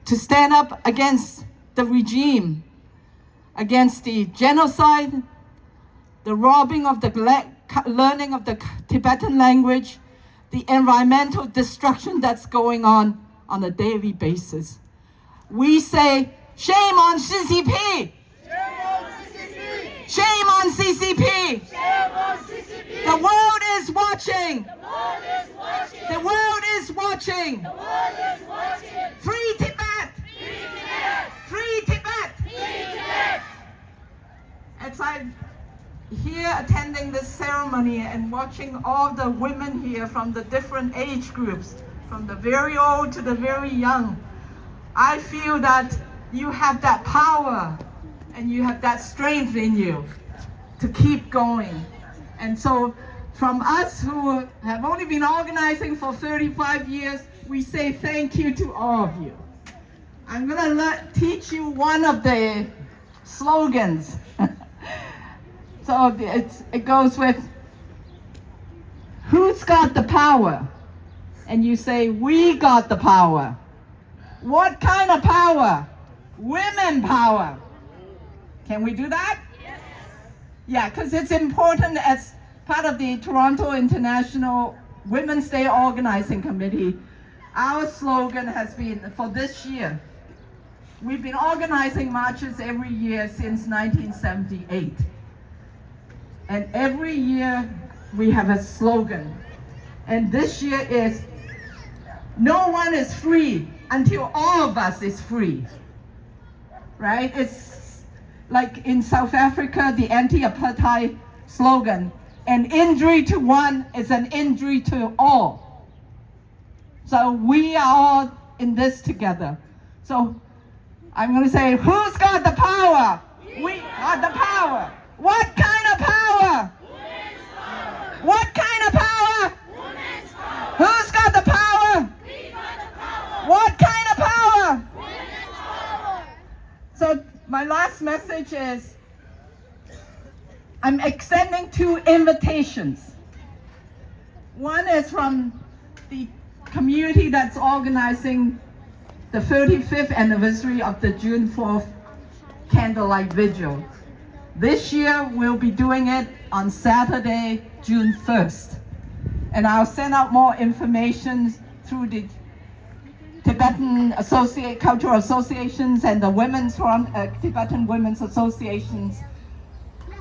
to stand up against the regime, against the genocide, the robbing of the le-, learning of the Tibetan language, the environmental destruction that's going on on a daily basis. We say, shame on C C P! Shame on C C P! The world is watching! The world is watching! Free Tibet! Free Tibet! As I'm here attending this ceremony and watching all the women here from the different age groups, from the very old to the very young, I feel that you have that power and you have that strength in you to keep going. And so, from us who have only been organizing for thirty-five years, we say thank you to all of you. I'm going to teach you one of the slogans. So it's, it goes with, who's got the power? And you say, we got the power. What kind of power? Women power. Can we do that? Yeah, because it's important as part of the Toronto International Women's Day Organizing Committee. Our slogan has been for this year, we've been organizing marches every year since nineteen seventy-eight. And every year we have a slogan. And this year is, no one is free until all of us is free. Right? It's like in South Africa, the anti-apartheid slogan, an injury to one is an injury to all. So we are all in this together. So I'm going to say, who's got the power? We got the power. What kind of power? What kind of power? Who's got the power? What kind of power? So my last message is, I'm extending two invitations. One is from the community that's organizing the thirty-fifth anniversary of the June fourth candlelight vigil. This year, we'll be doing it on Saturday, June first. And I'll send out more information through the Tibetan Associate Cultural Associations and the Women's Toron-, uh, Tibetan Women's Associations,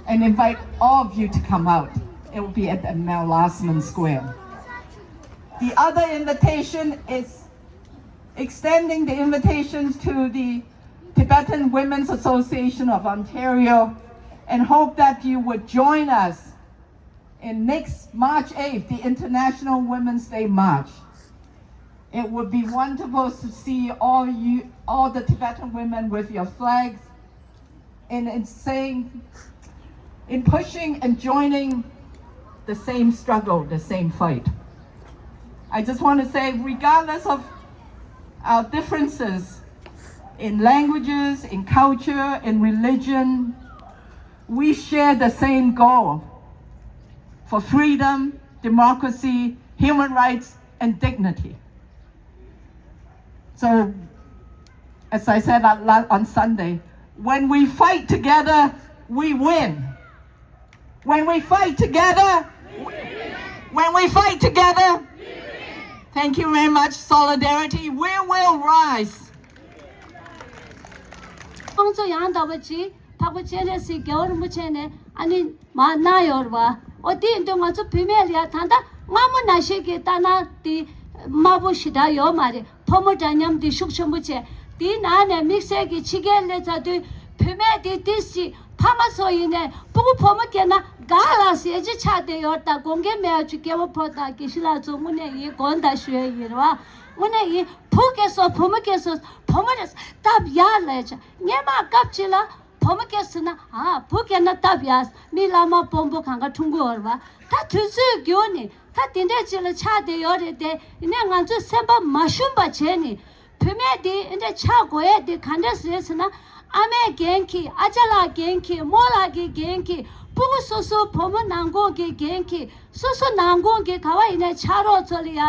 and invite all of you to come out. It will be at the Mount Lashman Square. The other invitation is extending the invitations to the Tibetan Women's Association of Ontario and hope that you would join us in next March eighth, the International Women's Day March. It would be wonderful to see all you, all the Tibetan women with your flags, and in saying, in pushing and joining the same struggle, the same fight. I just want to say, regardless of our differences in languages, in culture, in religion, we share the same goal for freedom, democracy, human rights, and dignity. So, as I said on, on Sunday, when we fight together, we win. When we fight together, when we fight together, thank you very much, solidarity, we will rise. ཁོང་ཚོ་ཡང་དག་པ་ཅིག་འཕགས་པ་སྤྱན་རས་གཟིགས་རྒྱལ་བ་རིན་པོ་ཆེ་ནས་ཨ་ནི་མ་གནང་ཡོད་རེད་བ། འོ་དེ་ཡིན་དུས་ང་ཚོ་བུད་མེད་ལ་ཡ་ད་ལྟ་སྔ་མོ་ནང་བཞིན་གྱི་ལྟ་ན་དེ་དམའ་པོ་ཞེ་དྲག་ཡོད་མ་རེད། ཕོ་མོ་འདྲ་མཉམ་དེ་ཤུགས་ཆེན་པོ་བྱས། དེའི་ནང་ནས་དམིགས་བསལ་གྱི་ཕྱི་རྒྱལ་སླེབས་ཚར་དུས་བུད་མེད་དེ་ཏིས་ཅིག་ཕ་མ་ཚོ་ཡིན་ནས་སྤུ་གུ་བུ་མོ་སྐྱེས་ན་དགའ་ལ་ཟེར་ཅིག་ཆགས་བསྡད་ཡོད། ད་དགོངས་འགལ་མེད་པ་ཅིག་སྐྱེ་བོ་ཕོ་དང་དགེ་བཤེས་ལགས་ཚོ་དངོས་གནས་ཡིན་དགོངས་དག་ཞུ་ཡ་ཡིན་རེད་བ། དངོས་གནས་ཡིན། བུ་སྐྱེས་སོང་བུ་མོ་སྐྱེས་སོང་བུ་མོ་རེད་སྟབས་ཡག་ལས་ཆ་སྔས་མ་སྐབས་ཅིག་ལ། བུ་མོ་སྐྱེས་ཟེར་ན་ཨ་བུ་སྐྱེས་ན་སྟབས་ཡག་མི་བླ་མ་དཔོན་པོ་གང་ག་འཁྲུངས་ཀྱི་ཡོད་རེད་བ། ད་དུས་ཚོད་འགྱུར་ནས་ད་དེ་འདྲས་ཅིག་ལ་ཆགས་བསྡད་ཡོད་རེད་དེ། ཡིན་ནའི་ང་ཚོས་སེམས་པ་མ་ཞུམ་པ་བྱས་ནས་བུད་མེད་དེ་འདི་འདྲས་ཆགས་དགོས་ཡས་དེ་ག་འདྲས་རེད་ཟེར་ན། ཨ་མས་འགན་འཁྱེར། ཨ་ཅག་ལགས་འགན་འཁྱེར། རྨོ་ལགས་ཀྱིས་འགན་འཁྱེར། སྤུ་གུ་སོ་སོའི་བུ་མོ་ནང་ཁོངས་ཀྱིས་འགན་འཁྱེར། སོ་སོ་ནང་ཁོངས་ཀྱི་ག་བ་ཡིན་ནའི་ཕྱག་རོགས་ཚོ་ལ་ཡ་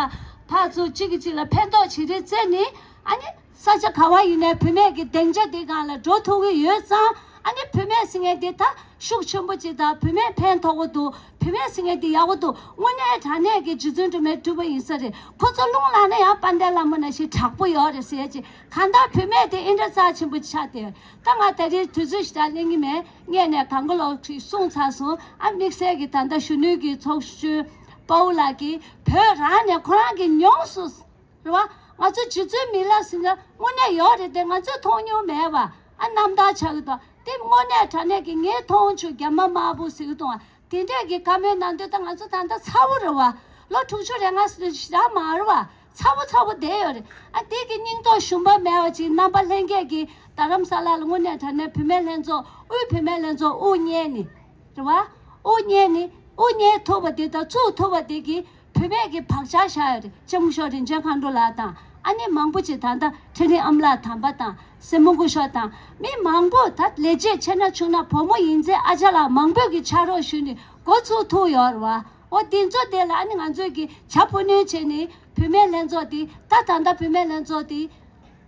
ཕར་ཚུར་གཅིག་གིས་གཅིག་ལ་ཕན་ཐོགས་བྱེད་རེས་བྱས་ནས། ཨ་ནི་ས་ཆ་ག་བ་ཡིན་ནའི་བུད་མེད་ཀྱི་སྡིངས་ཆ་འདི་སྒང་ལ་འགྲོ་ཐུབ་ཀྱི་ཡོད་ཙང་། ཨ་ནི་བུད་མེད་ཟེར་མཁན་འདི་ད་ཤུགས་ཆེན་པོ་ཅིག་དང་། བུད་མེད་ཕན་ཐོགས་ཀྱི་འདུག་བུད་མེད་ཟེར་མཁན་འདི་ཡག་པོ་འདུག་དངོས་གནས་དྲང་གནས་ཀྱི་རྗེ་བཙུན་སྒྲོལ་མའི་སྤྲུལ་པ་ཡིན་ས་རེད། ཁོ་ཚོ་རླུང་ལངས་ན་ཡང་དཔལ་ལྡན་ལྷ་མོ་ནང་བཞིན་དྲག་པོ་ཡོད་རེད་ཟེར་ཡ་ཅིག་གང་ལྟར་བུད་མེད་དེ་ཨིན་དྲ་རྩ་ཆེན་པོ་ཆགས་ཏེ། ད་ང་ད་རེས་དུས་ཚོད་ཞེ་དྲག་ལེན་གྱི་མེད། སྔས་ནས་གང་ག་ལོག་ཅིག་གསུངས་ཚར་སོང་། ཨ་དམིགས་བསལ་གྱི་ད་ལྟ་གཞོན་ནུའི་གི་ཚོགས་གཞོན་དཔའ་བོ་ལགས་ཀྱིས་བོད་རང་ནས་ཁོ་རང་གིས་མྱོང་སོང་། རེད་བ། ང་ཚོ་རྗེ་བཙུན་མི་ལ་ཟེར་ན་དངོས་གནས་ཡོད་རེད་དེ། ང་ཚོས་མཐོང་མྱོང་མེད་བ། ཨ་རྣམ་ཐར་ཆགས་ཀྱི་འདུག་དེ་དངོས་གནས་དྲང་གནས་ཀྱི་ངས་མཐོང་བྱུང་། རྒྱ་མ་དམར་པོ་ཟེར་གྱི་འདུག་དེ་འདྲས་ཀྱི་བཀའ་མོལ་གནང་དུས་ད་ང་ཚོ་ད་ལྟ་ཚ་བོ་རེད་བ། ལོ་དྲུག་ཅུ་རེ་ལྔ་ཟེར་དུས་ཞེ་དྲག་མ་རེད་བ། ཚ་བོ་ཚ་བོ་བསྡད་ཡོད་རེད། ཨ་དེ་གི་སྙིང་སྟོབས་ཞུམ་པ་མེད་པ་ཅིག་རྣམ་པ་ལྷན་རྒྱས་ཀྱིས་རྡ་རམ་ས་ལ་ལ་དངོས་གནས་དྲང་གནས་བུད་མེད་ལྷན་ཚོགས། དབུས་བུད་མེད་ལྷན་ཚོགས་དབུ་བརྙེས་ནས། རེད་བ། དབུ་བརྙེས་ནི། དབུ་བརྙེས་ཐུབ་པ་དེ་དང་བཙུགས་ཐུབ་པ་དེ་གིས་བུད་མེད་ཀྱི་བག་ཆགས་བཞག་ཡོད་རེད། ལྕམ་སྐུ་ཞབས་རིན་ཆེན་མཁའ་འགྲོ་ལགས་དང་། ཨ་ནི་མང་པོ་ཅིག་ད་ལྟ་ཁྲི་རིང་ཨ་མ་ལགས་དམ་པ་དང་། སྲས་མོ་སྐུ་ཞབས་དང་། མི་མང་པོ། ད་ལས་བྱེད་ཆེ་ན་ཆུང་ན་བུ་མོ་ཡིན་ཚེ་ཨ་ཅག་ལགས་མང་པོས་ཀྱི་ཕྱག་རོགས་ཞུས་ནས་འགོ་ཚུགས་ཐུབ་ཡོད་རེད་བ། འོ་དེ་ཚོ་དེ་ལ་ཨ་ནི་ང་ཚོས་ཀྱི་བྱ་ཕོ་མོ་བྱས་ནས་བུད་མེད་ལྷན་ཚོགས་དེ། ད་ད་ལྟ་བུད་མེད་ལྷན་ཚོགས་དེ།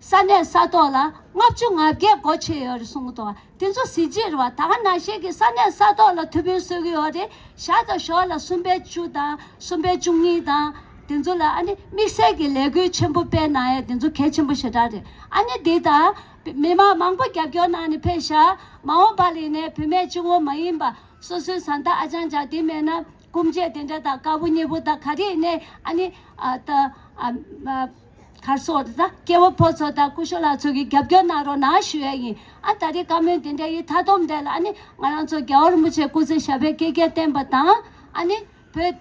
ས་གནས་ས་ཐོག་ལ་ལྔ་བཅུ་ང་བརྒྱད་སྒོ་ཕྱེ་ཡོད་རེད་གསུང་གི་འདུག་དེ་ཚོ་གཟི་བརྗིད་རེད་བ། ད་ག་ནང་བཞིན་གྱི་ས་གནས་ས་ཐོག་ལ་ཐུགས་ཕན་གསོས་ཀྱི་ཡོད་རེད། ཞག་དང་ཞོགས་ལ་གསུམ་པའི་བཅུ་དང་གསུམ་པའི་བཅུ་གཉིས་དང་། དེ་ཚོ་ལ་ཨ་ནི་དམིགས་བསལ་གྱི་ལས་འགུལ་ཆེན་པོ་སྤེལ་གནང་ཡས་དེ་ཚོ་གལ་ཆེན་པོ་ཞེ་དྲག་རེད། ཨ་ནི་འདི་དང་མི་མང་མང་པོ་རྒྱབ་སྐྱོར་གནང་ནས་ཕེབས་ཤག་མ་འོངས་པ་ལ་ཡིན་ནའི་བུད་མེད་གཅིག་པོ་མ་ཡིན་པ། སོ་སོའི་བཟའ་ཟླ་ཨ་ཅང་ཅག་དེ་མེད་ན། སྐུ་མཆེད་དེ་འདྲ་དང་། དཀར་པོ་གཉེར་པོ་དང་། ག་རེ་ཡིན་ནའི་ཨ་ནི། ཨ་ད་ཨ་ཨ་གར་སོགས་དང་། སྐྱེ་བོ་ཕོ་ཚོ་དང་སྐུ་ཞབས་ལགས་ཚོ་གིས་རྒྱབ་སྐྱོར་གནང་རོགས་གནང་ཞུ་ཡ་ཡིན། ཨ་ད་རེས་བཀའ་མོལ་དེ་འདྲ་ཡི་མཐའ་སྡོམ་དེ་ལ་ཨ་ནི་ང་རང་ཚོ་རྒྱལ་བ་རིན་པོ་ཆེ་སྐུ་ཚེ་ཞབས་པད་བསྐལ་བརྒྱར་བརྟན་པ་དང་། ཨ་ནི་བོད་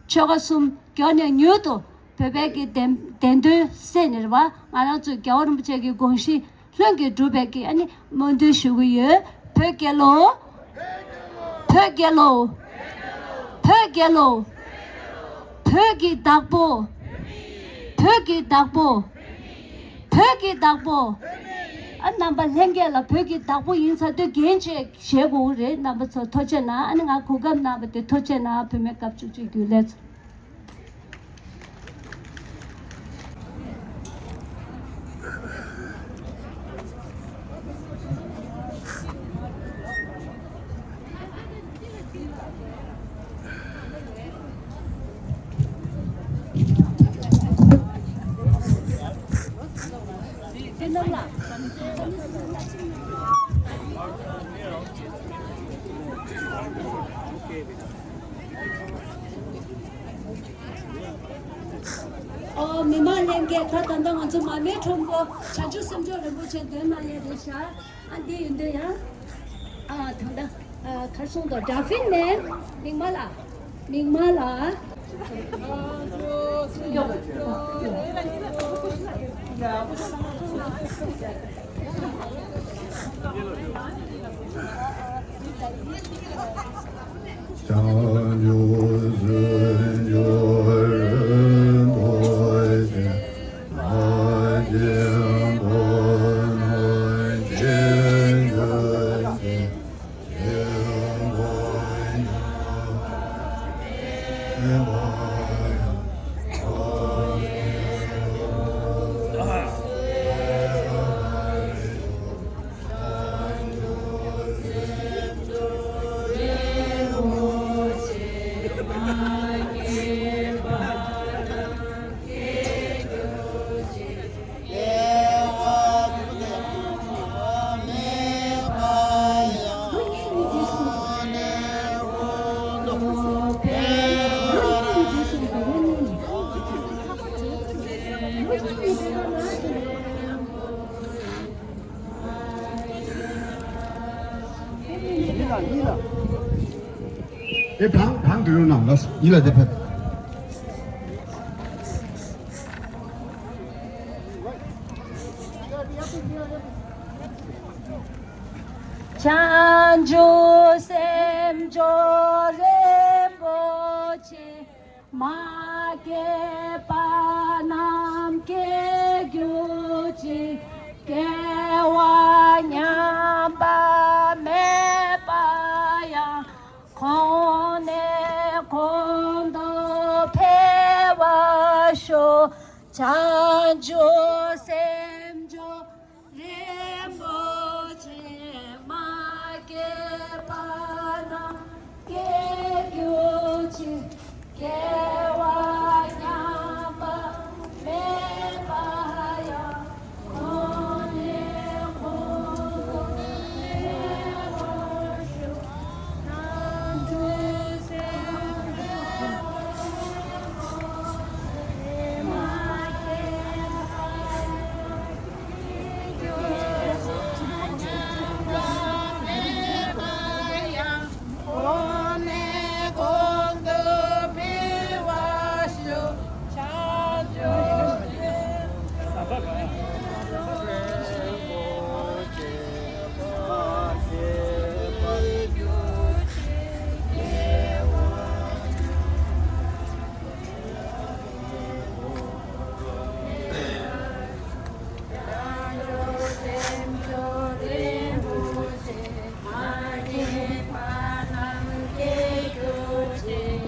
ཆོལ་ཁ་གསུམ་མགྱོགས་ནས་མྱུར་དུ་བོད་པའི་གི་བདེན་བདེན་དོན་གསལ་ནས་རེད་བ། ང་རང་ཚོ་རྒྱལ་བ་རིན་པོ་ཆེ་གི་དགོངས་གཞི་ལྷུན་གྱིས་གྲུབ་པའི་གི་ཨ་ནི་སྨོན་འདུན་ཞུ་གི་ཡོད། བོད་རྒྱལ་ལོ། བོད་རྒྱལ་ལོ། བོད་རྒྱལ་ལོ། བོད་ཀྱི་བདག་པོ། བོད་ཀྱི་བདག་པོ། བོད་ཀྱི་བདག་པོ། ཨ་རྣམ་པ་ལྷན་རྒྱས་ལ་བོད་ཀྱི་བདག་པོ་ཡིན་ཚར་དུས་འགན་ཆེ་བཞེས་དགོས་ཀྱི་རེད། རྣམ་པ་ཚོ་ཐུགས་རྗེ་གནང་། ཨ་ནི་ང་གོ་སྐབས་གནང་བ་དེ་ཐུགས་རྗེ་གནང་། བུད་མེད་སྐབས་བཅུ་གཅིག་རྒྱུན་ལས་ཚོ། ཨོ། མི་མང་ལྷན་རྒྱས། ད་ད་ལྟ་ང་ཚོ་མར་མེའི་ཁྲོམ་སྐོར་བྱང་ཆུབ་སེམས་མཆོག་རིན་པོ་ཆེ་འདོན་གནང་ཡས་རེད་ཤག་ཨ་འདི་ཡིན་དུས་ཡང་། ཨ་ད་ལྟ་ཨ་གར་སོང་དང་། སྒྲ་ཕིན་ནས་མིག་དམར་ལགས། མིག་དམར་ལགས། བྱང་ཆུབ་སེམས་མཆོག་རིན་པོ་ཆེ། ང་ཆེན་པོ་ནང་བཞིན་གྱུར་ཅིག་ཨེ་བང་བང་དུ་ཡོང་ནང་ལ་ཡིན་ལ་དེ་ཕེབས། བྱང་ཆུབ་སེམས་མཆོག་རིན་པོ་ཆེ། མ་སྐྱེས་པ་རྣམས་སྐྱེ་གྱུར་ཅིག་སྐྱེ་བ་མྱ་ བྱང་ཆུབ་སེམས་མཆོག་རིན་པོ་ཆེ། མ་སྐྱེས་པ་རྣམས་སྐྱེ་གྱུར་ཅིག་སྐྱེ་བ་ཉམས་པ་མེད་པ་ཡང་། མ་སྐྱེས་པ་རྣམས་སྐྱེ་གྱུར་ཅིག་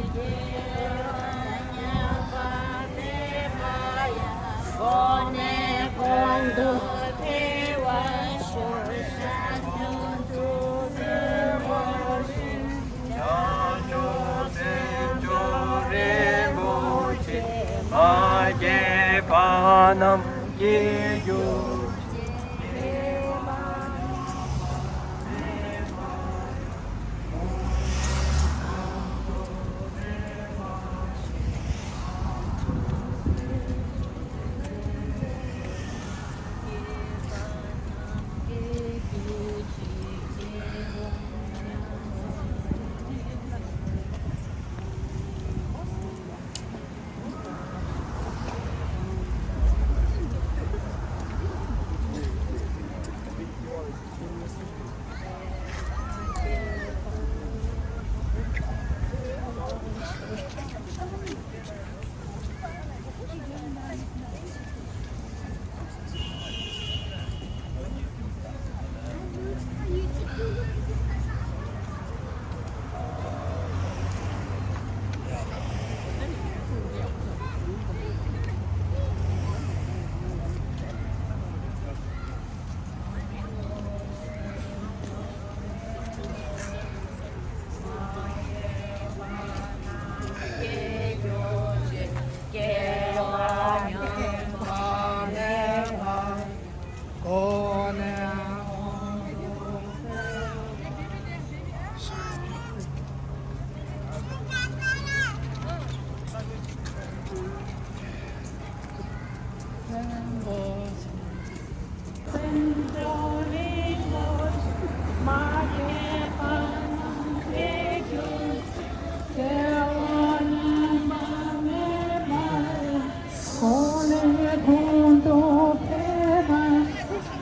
གོང་ནས་གོང་དུ་འཕེལ་བར་ཤོག་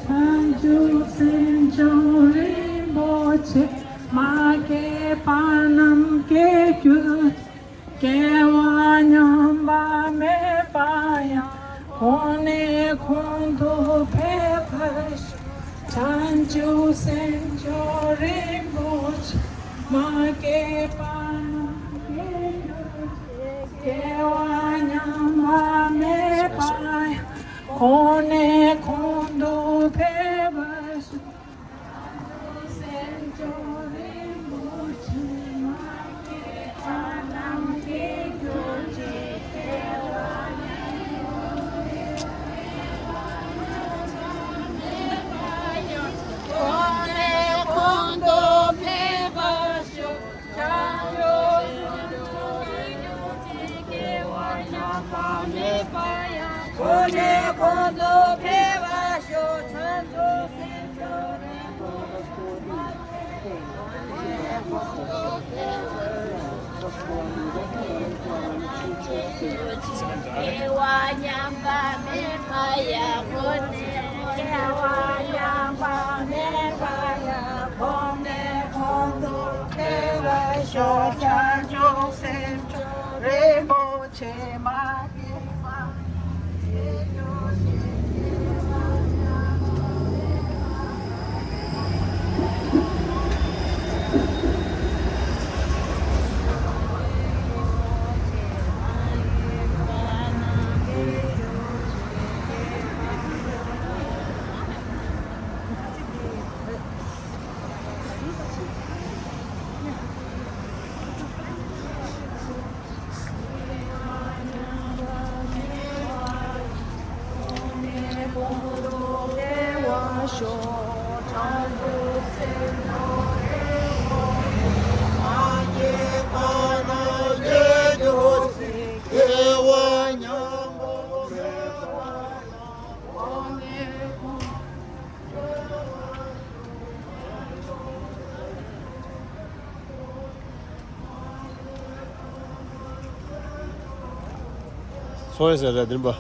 བྱང་ཆུབ་སེམས་མཆོག་རིན་པོ་ཆེ། མ་སྐྱེས་པ་རྣམས་སྐྱེ་གྱུར་ཅིག་སྐྱེ་བ་ཉམས་པ་མེད་པ་ཡང་། གོང་ནས་གོང་དུ་འཕེལ་བར་ཤོག་བྱང་ཆུབ་སེམས་མཆོག་རིན་པོ་ཆེ། མ་སྐྱེས་པ་རྣམས་སྐྱེ་གྱུར་ཅིག་སྐྱེ་བ་ཉམས་པ་མེད་པ་ཡང་། གོང་ནས་གོང་དུ་འཕེལ་བར་ཤོག་གོང་ནས་གོང་དུ་འཕེལ་བར་ སོང་ཡ་ཟེར་ར་འདིར་འབའ།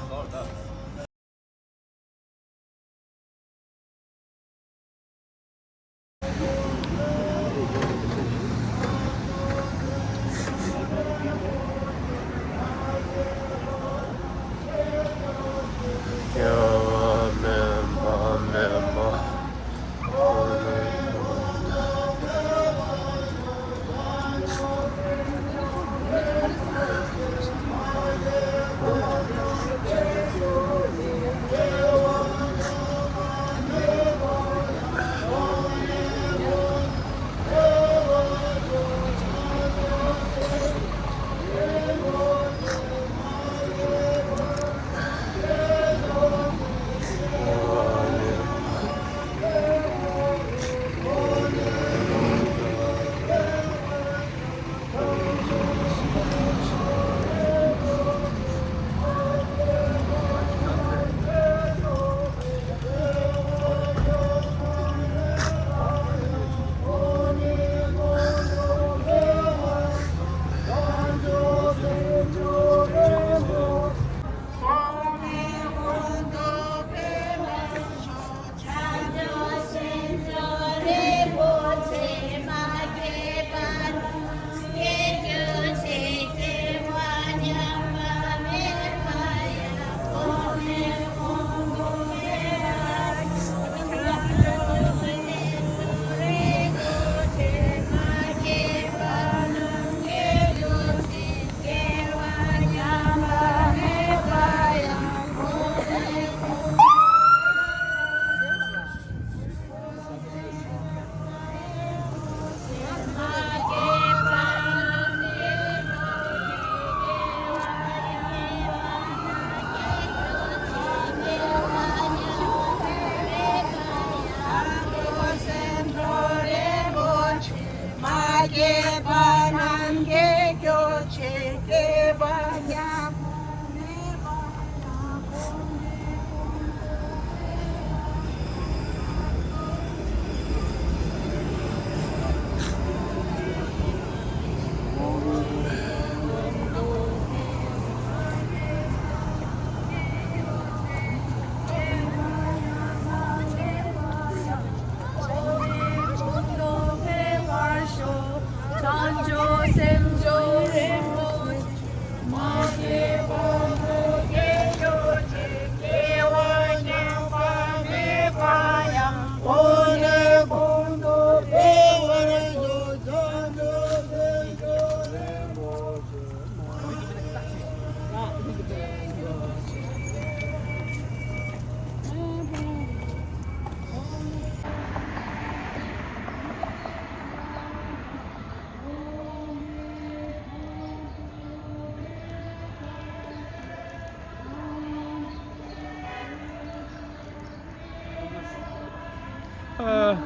Uh,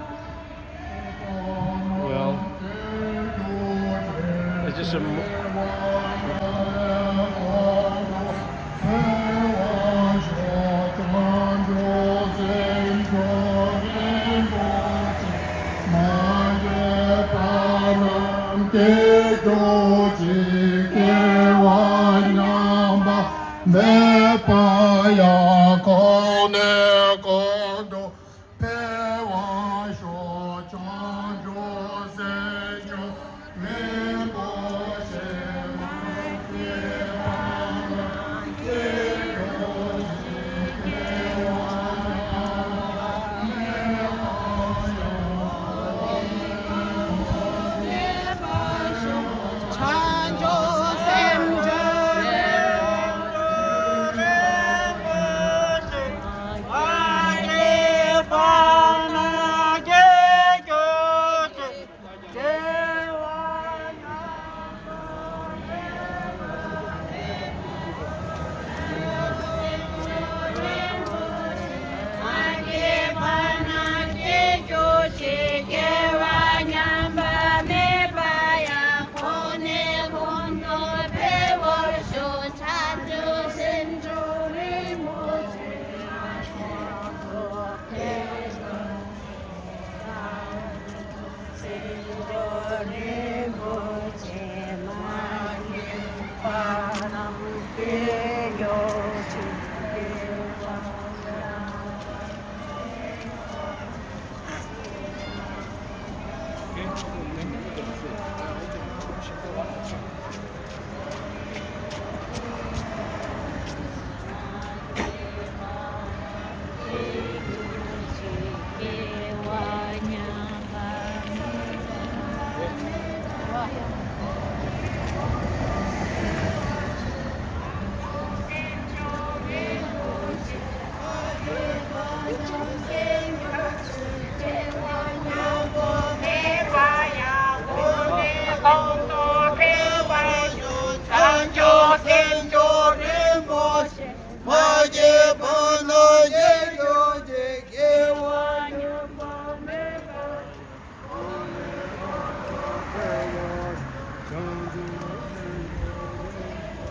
well, it's just a m- མེད་པ་ཡང་གོང་ནས་གོང་དུ་འཕེལ་བར་ཤོག་བྱང་ཆུབ་སེམས་མཆོག་རིན་པོ་ཆེ་མ་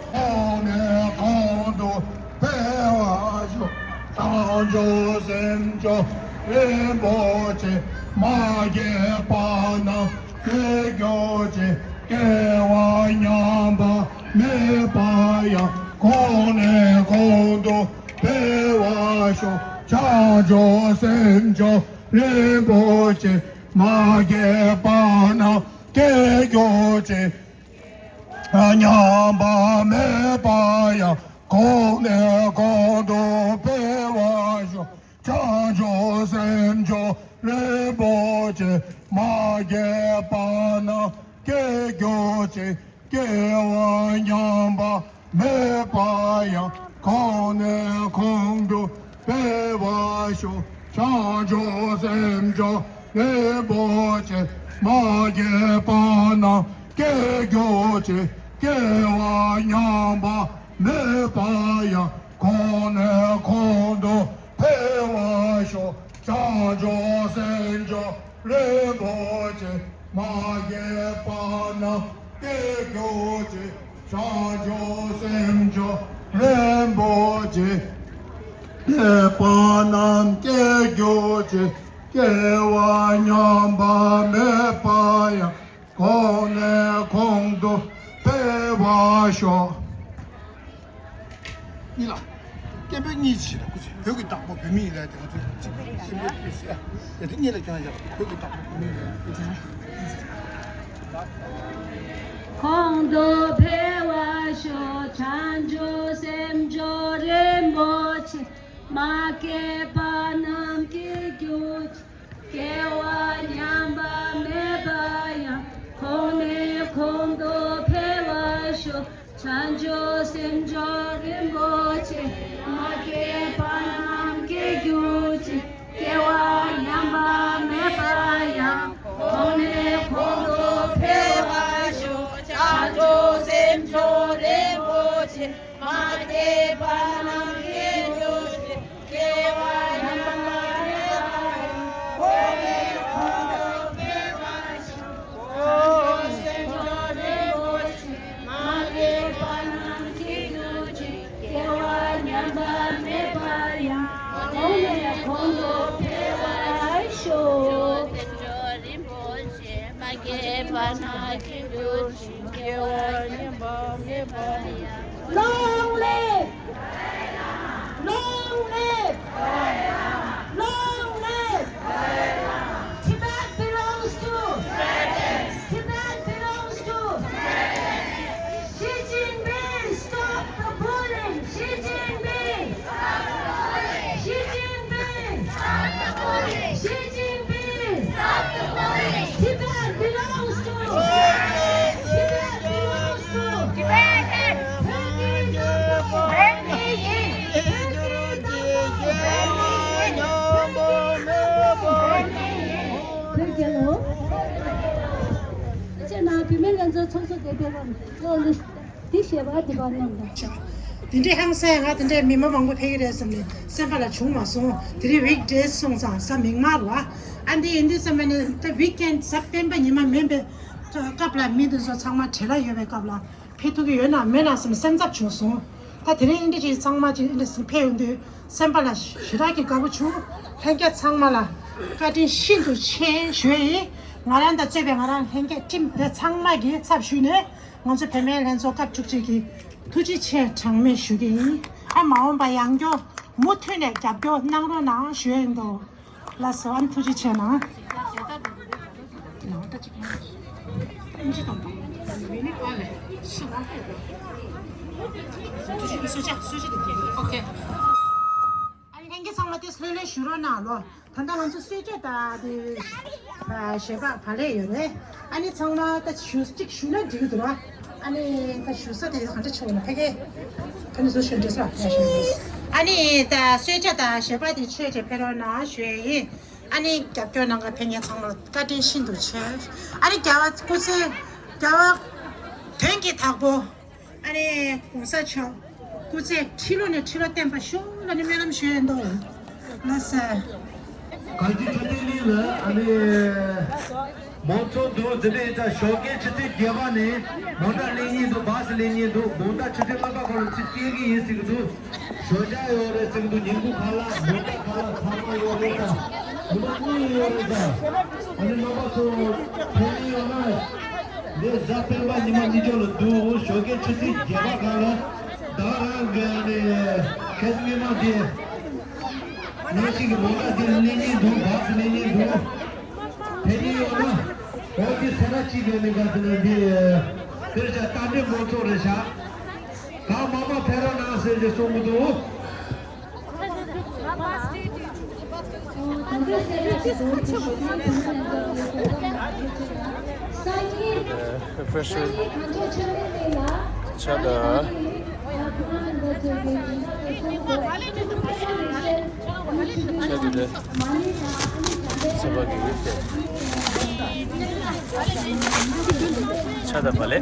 གོང་ནས་གོང་དུ་འཕེལ་བར་ཤོག་བྱང་ཆུབ་སེམས་མཆོག་རིན་པོ་ཆེ། མ་སྐྱེས་པ་རྣམས་སྐྱེ་གྱུར་ཅིག་སྐྱེ་བ་ཉམས་པ་མེད་པ་ཡང་། གོང་ནས་གོང་དུ་འཕེལ་བར་ཤོག་བྱང་ཆུབ་སེམས་མཆོག་རིན་པོ་ཆེ། མ་སྐྱེས་པ་རྣམས་སྐྱེ་གྱུར་ཅིག་ཉམས་པ་མེད་པ་ཡང་། གོང་ནས་གོང་དུ་འཕེལ་བར་ཤོག་བྱང་ཆུབ་སེམས་མཆོག་རིན་པོ་ཆེ། མ་སྐྱེས་པ་རྣམས་སྐྱེ་གྱུར་ཅིག་སྐྱེ་བ་ཉམས་པ་མེད་པ་ཡང་། གོང་ནས་གོང་དུ་འཕེལ་བར་ཤོག་བྱང་ཆུབ་སེམས་མཆོག་རིན་པོ་ཆེ། མ་སྐྱེས་པ་རྣམས་སྐྱེ་གྱུར་ཅིག་སྐྱེ་བ་ཉམས་པ་མེད་པ་ཡང་། གོང་ནས་གོང་དུ་འཕེལ་བར་ཤོག་བྱང་ཆུབ་སེམས་མཆོག་རིན་པོ་ཆེ། མ་སྐྱེས་པ་རྣམས་སྐྱེ་གྱུར་ཅིག་བྱང་ཆུབ་སེམས་མཆོག་རིན་པོ་ཆེ། སྐྱེས་པ་རྣམས་སྐྱེ་གྱུར་ཅིག་སྐྱེ་བ་ཉམས་པ་མེད་པ་ཡང་། གོང་ནས་གོང་དུ་འཕེལ་བར་ཤོག་གཉིས་ལ། སྐད་འབོད་གཉིས་བྱེད་དང་སྐུ་ཚེ་བོད་ཀྱི་བདག་པོ་བོད་མི་ཡིན་ལ་དེ་ང་ཚོས་གཅིག་པ་སྐད་འབོད་ཕུལ་ཟེར། དེ་དེ་གཉིས་ལ་ཀྱང་ཡག་བོད་ཀྱི་བདག་པོ་བོད་མི་ཡིན་ལ། གོང་དུ་འཕེལ་བར་ཤོག་བྱང་ཆུབ་སེམས་མཆོག་རིན་པོ་ཆེ། མ་སྐྱེས་པ་རྣམས་སྐྱེ་གྱུར་ཅིག་སྐྱེ་བ་ཉམས་པ་མེད་པ་ཡང་། གོང་ནས་གོང་དུ་འཕེལ་བར་ཤོག་བྱང་ཆུབ་སེམས་མཆོག་རིན་པོ་ཆེ། མ་སྐྱེས་པ་རྣམས་སྐྱེ་གྱུར་ཅིག་སྐྱེ་བ་ཉམས་པ་མེད་པ་ཡང་། གོང་ནས་གོང་དུ་འཕེལ་བར་ཤོག་བྱང་ཆུབ་སེམས་མཆོག་རིན་པོ་ཆེ། མ་སྐྱེས་པ་རྣམས་སྐྱེ་གྱུར་ཅིག་སྐྱེ་བ་ཉམས་པ་མེད་པ་ཡང་། གོང་ནས་གོང་དུ་འཕེལ་བར་ཤོག་བྱང་ཆུབ་སེམས་མཆོག་རིན་པོ་ཆེ། མ་སྐྱེས་པ་རྣམས་སྐྱེ་གྱུར་ཅིག་སྐྱེ་བ་ཉམས་པ་མེད་པ་ཡང་། གོང་ནས་གོང་དུ་འཕེལ་བར་ཤོག་མ་སྐྱེས་པ་རྣམས་སྐྱེ་གྱུར་ཅིག་སྐྱེ་བ་ཉམས་པ་མེད་པ་ཡང་། Long live! Long live! Long live! Tibet belongs to Tibet belongs to Xi Jinping. Stop the bullying. Xi Jinping. Xi Jinping. Xi Jinping. Tibet belongs to Tibet belongs to Tibet. བོད་རྒྱལ་ལོ། ཁྱེད་ནང་བུད་མེད་ལྷན་ཚོགས་ཚོགས་གཙོ་སྡེ་པའི་དབང་གཙོ་ལུ། འདི་ཞེས་པ་འདི་པར་རྣམས་དང་། དེ་འདྲའི་ཧང་སང་ང་དེ་འདྲའི་མི་མང་པོ་ཕེབས་ཀྱི་རེད་བསམ་ནས་སེམས་པ་ལ་བྱུང་མ་སོང་། དེ་རིང་weekdays སོང་ཙང་གཟའ་མིག་དམར་བ། ཨ་འདི་ཡིན་དུས་ཙམ་པ་ནས་ད་weekend གཟའ་སྤེན་པ་ཉི་མ་མིན་པའི་སྐབས་ལ་མི་དེ་ཚོ་ཚང་མ་བྲེལ་བ་ཡོད་པའི་སྐབས་ལ་ཕེབས་ཐུབ་ཀྱི་ཡོད་ན་མེད་ན་བསམ་སེམས་འཚབ་བྱུང་སོང་། ད་དེ་རིང་ཨིན་དྲི་ཅིག་ཚང་མ་ཅིག་ཨིན་དྲི་སི་ཕེབས་ཡོང་དུས་སེམས་པ་ལ་ཞེ་དྲག་གི་དགའ་པོ་བྱུང་། ལྷན་རྒྱས་ཚང་མ་ལ་བཀའ་དྲིན་ཤིན་ཏུ་ཆེ་ཞུ་ཡི། ང་རང་དང་གཙོས་པའི་ང་རང་ལྷན་རྒྱས་ཁྲིམས་དེ་ཚང་མ་གི་ཚབ་ཞུས་ནས། ང་ཚོ་བུད་མེད་ལྷན་ཚོགས་སྐབས་བཅུ་གཅིག་གི་ཐུགས་རྗེ་ཆེ་གྲངས་མེད་ཞུ་གི་ཡིན། ཨ་མ་འོངས་པ་ཡང་སྐྱོ་མུ་མཐུད་ནས་རྒྱབ་སྐྱོར་གནང་རོགས་གནང་ཞུ་ཡིན་འདུག་ལགས་སོ། ཨ་ཐུགས་རྗེ་ཆེ་གནང་། ནང་ལྟ་ཅིག་ཡིན། ཨིན་ཇི་དང་པོ་མི་ནི་ཨ་ལེ་སུ་རང་ཧེ་རེད། ཨོ་ཁེ། ཨ་ནི་ལྷན་རྒྱས་ཚང་མ་དེ་ལྷོད་ལྷོད་བཞུགས་རོགས་གནང་ལོ། ད་ལྟ་ང་ཚོ་གསོལ་ཇ་དང་དེ་ཞལ་པར་བག་ལེབ་ཡོད་རེད། ཨ་ནི་ཚང་མ་ད་ཞུ་གཅིག་ཞུ་ན་འགྲིག་གི་འདུག་ར། ཨ་ནི་ད་ཞུ་ས་དེ་ག་འདྲ་ཆགས་ཡོད་ན་ཕ་གི། ད་ནི་བཟོ་ཞུ་འདྲི་ས་ཡ་ཞུ། ཨ་ནི་ད་གསོལ་ཇ་དང་ཞལ་པར་དེ་མཆོད་ཅེས་ཕེབས་རོགས་གནང་ཞུ་ཡ་ཡིན། ཨ་ནི་རྒྱབ་སྐྱོར་གནང་མཁན་ཕན་ངེད་ཚང་མར་བཀའ་དྲིན་ཤིན་ཏུ་ཆེ། ཨ་ནི་རྒྱལ་བ་སྐུ་ཚེ་རྒྱལ་བ་དོན་གྱི་བདག་པོ། ཨ་ནི་གོང་ས་མཆོག་སྐུ་ཚེ་ཁྲི་ལོ་ནས་ཁྲི་ལོ་བརྟན་པར་ཤོག་ལབ་ནས་སྨོན་ལམ་ཞུ་ཡས་འདུག་ལགས་སེ། གངས་ཅན་ཆོས་ལྡན་གླིང་ལ་ཨ་ནི་མང་ཚོགས་འདུ་འཛིན་པའི་ད་ཞོགས་ཀས་ཆུ་ཚོད་བརྒྱད་པ་ནས་མོ་ཊ་སླེབས་མཁན་འདུག་བཱ་སི་སླེབས་མཁན་འདུག་མོ་ཊ་ཆུ་ཚོད་ལྔ་པ་ཁོ་ལ་ཚུར་སྐྱེལ་གི་ཡིན་ཟེར་གི་འདུག་ཞོགས་ཇ་ཡོད་རེད་ཟེར་གི་འདུག་ཉིན་གུང་ཁ་ལག་མོ་ཊ་ཁ་ལག་ཚང་མ་ཡོད་རེད་ད། ཉི་མ་གཉིས་ཡོད་རེད་ད། ཨ་ནི་རྣམ་པ་ཚོ་ཕེབས་མཁན་ཡོད་ན། འདི་གཟའ་སྤེན་པ་ཉི་མ་གཉིས་ཆོག་ལ་འདུག་ཞོགས་ཀའི་ཆུ་ཚོད་བརྒྱད་པ་གང་ལ་ད་རང་གི་ཨ་ནི་ཁ་སང་མི་མང་དེ་ནང་བཞིན་གྱི་མོ་ཊ་དེ་སླེབས་མཁན་འདུག་བཱ་སི་སླེབས་མཁན་འདུག་ཕེབས་མཁན་ཡོད་ན་འོ་དེ་ས་ཆ་གཅིག་ཡོད་ནི་ག་ཟེར་ན་འདི་དེར་བྱ་རྟ་འདྲེ་མང་ཚོགས་རེད་ཤག་གང་མང་མང་ཕེབས་རོགས་གནང་ཟེར་ཏེ་གསུང་གི་འདུག་ཕེ་ཕེ་ཤོན་ཆ་ད། ཆ་ད་དེ། ཚེ་བ་གི་ཡོད་དེ། ཆ་ད་བ་ལེ།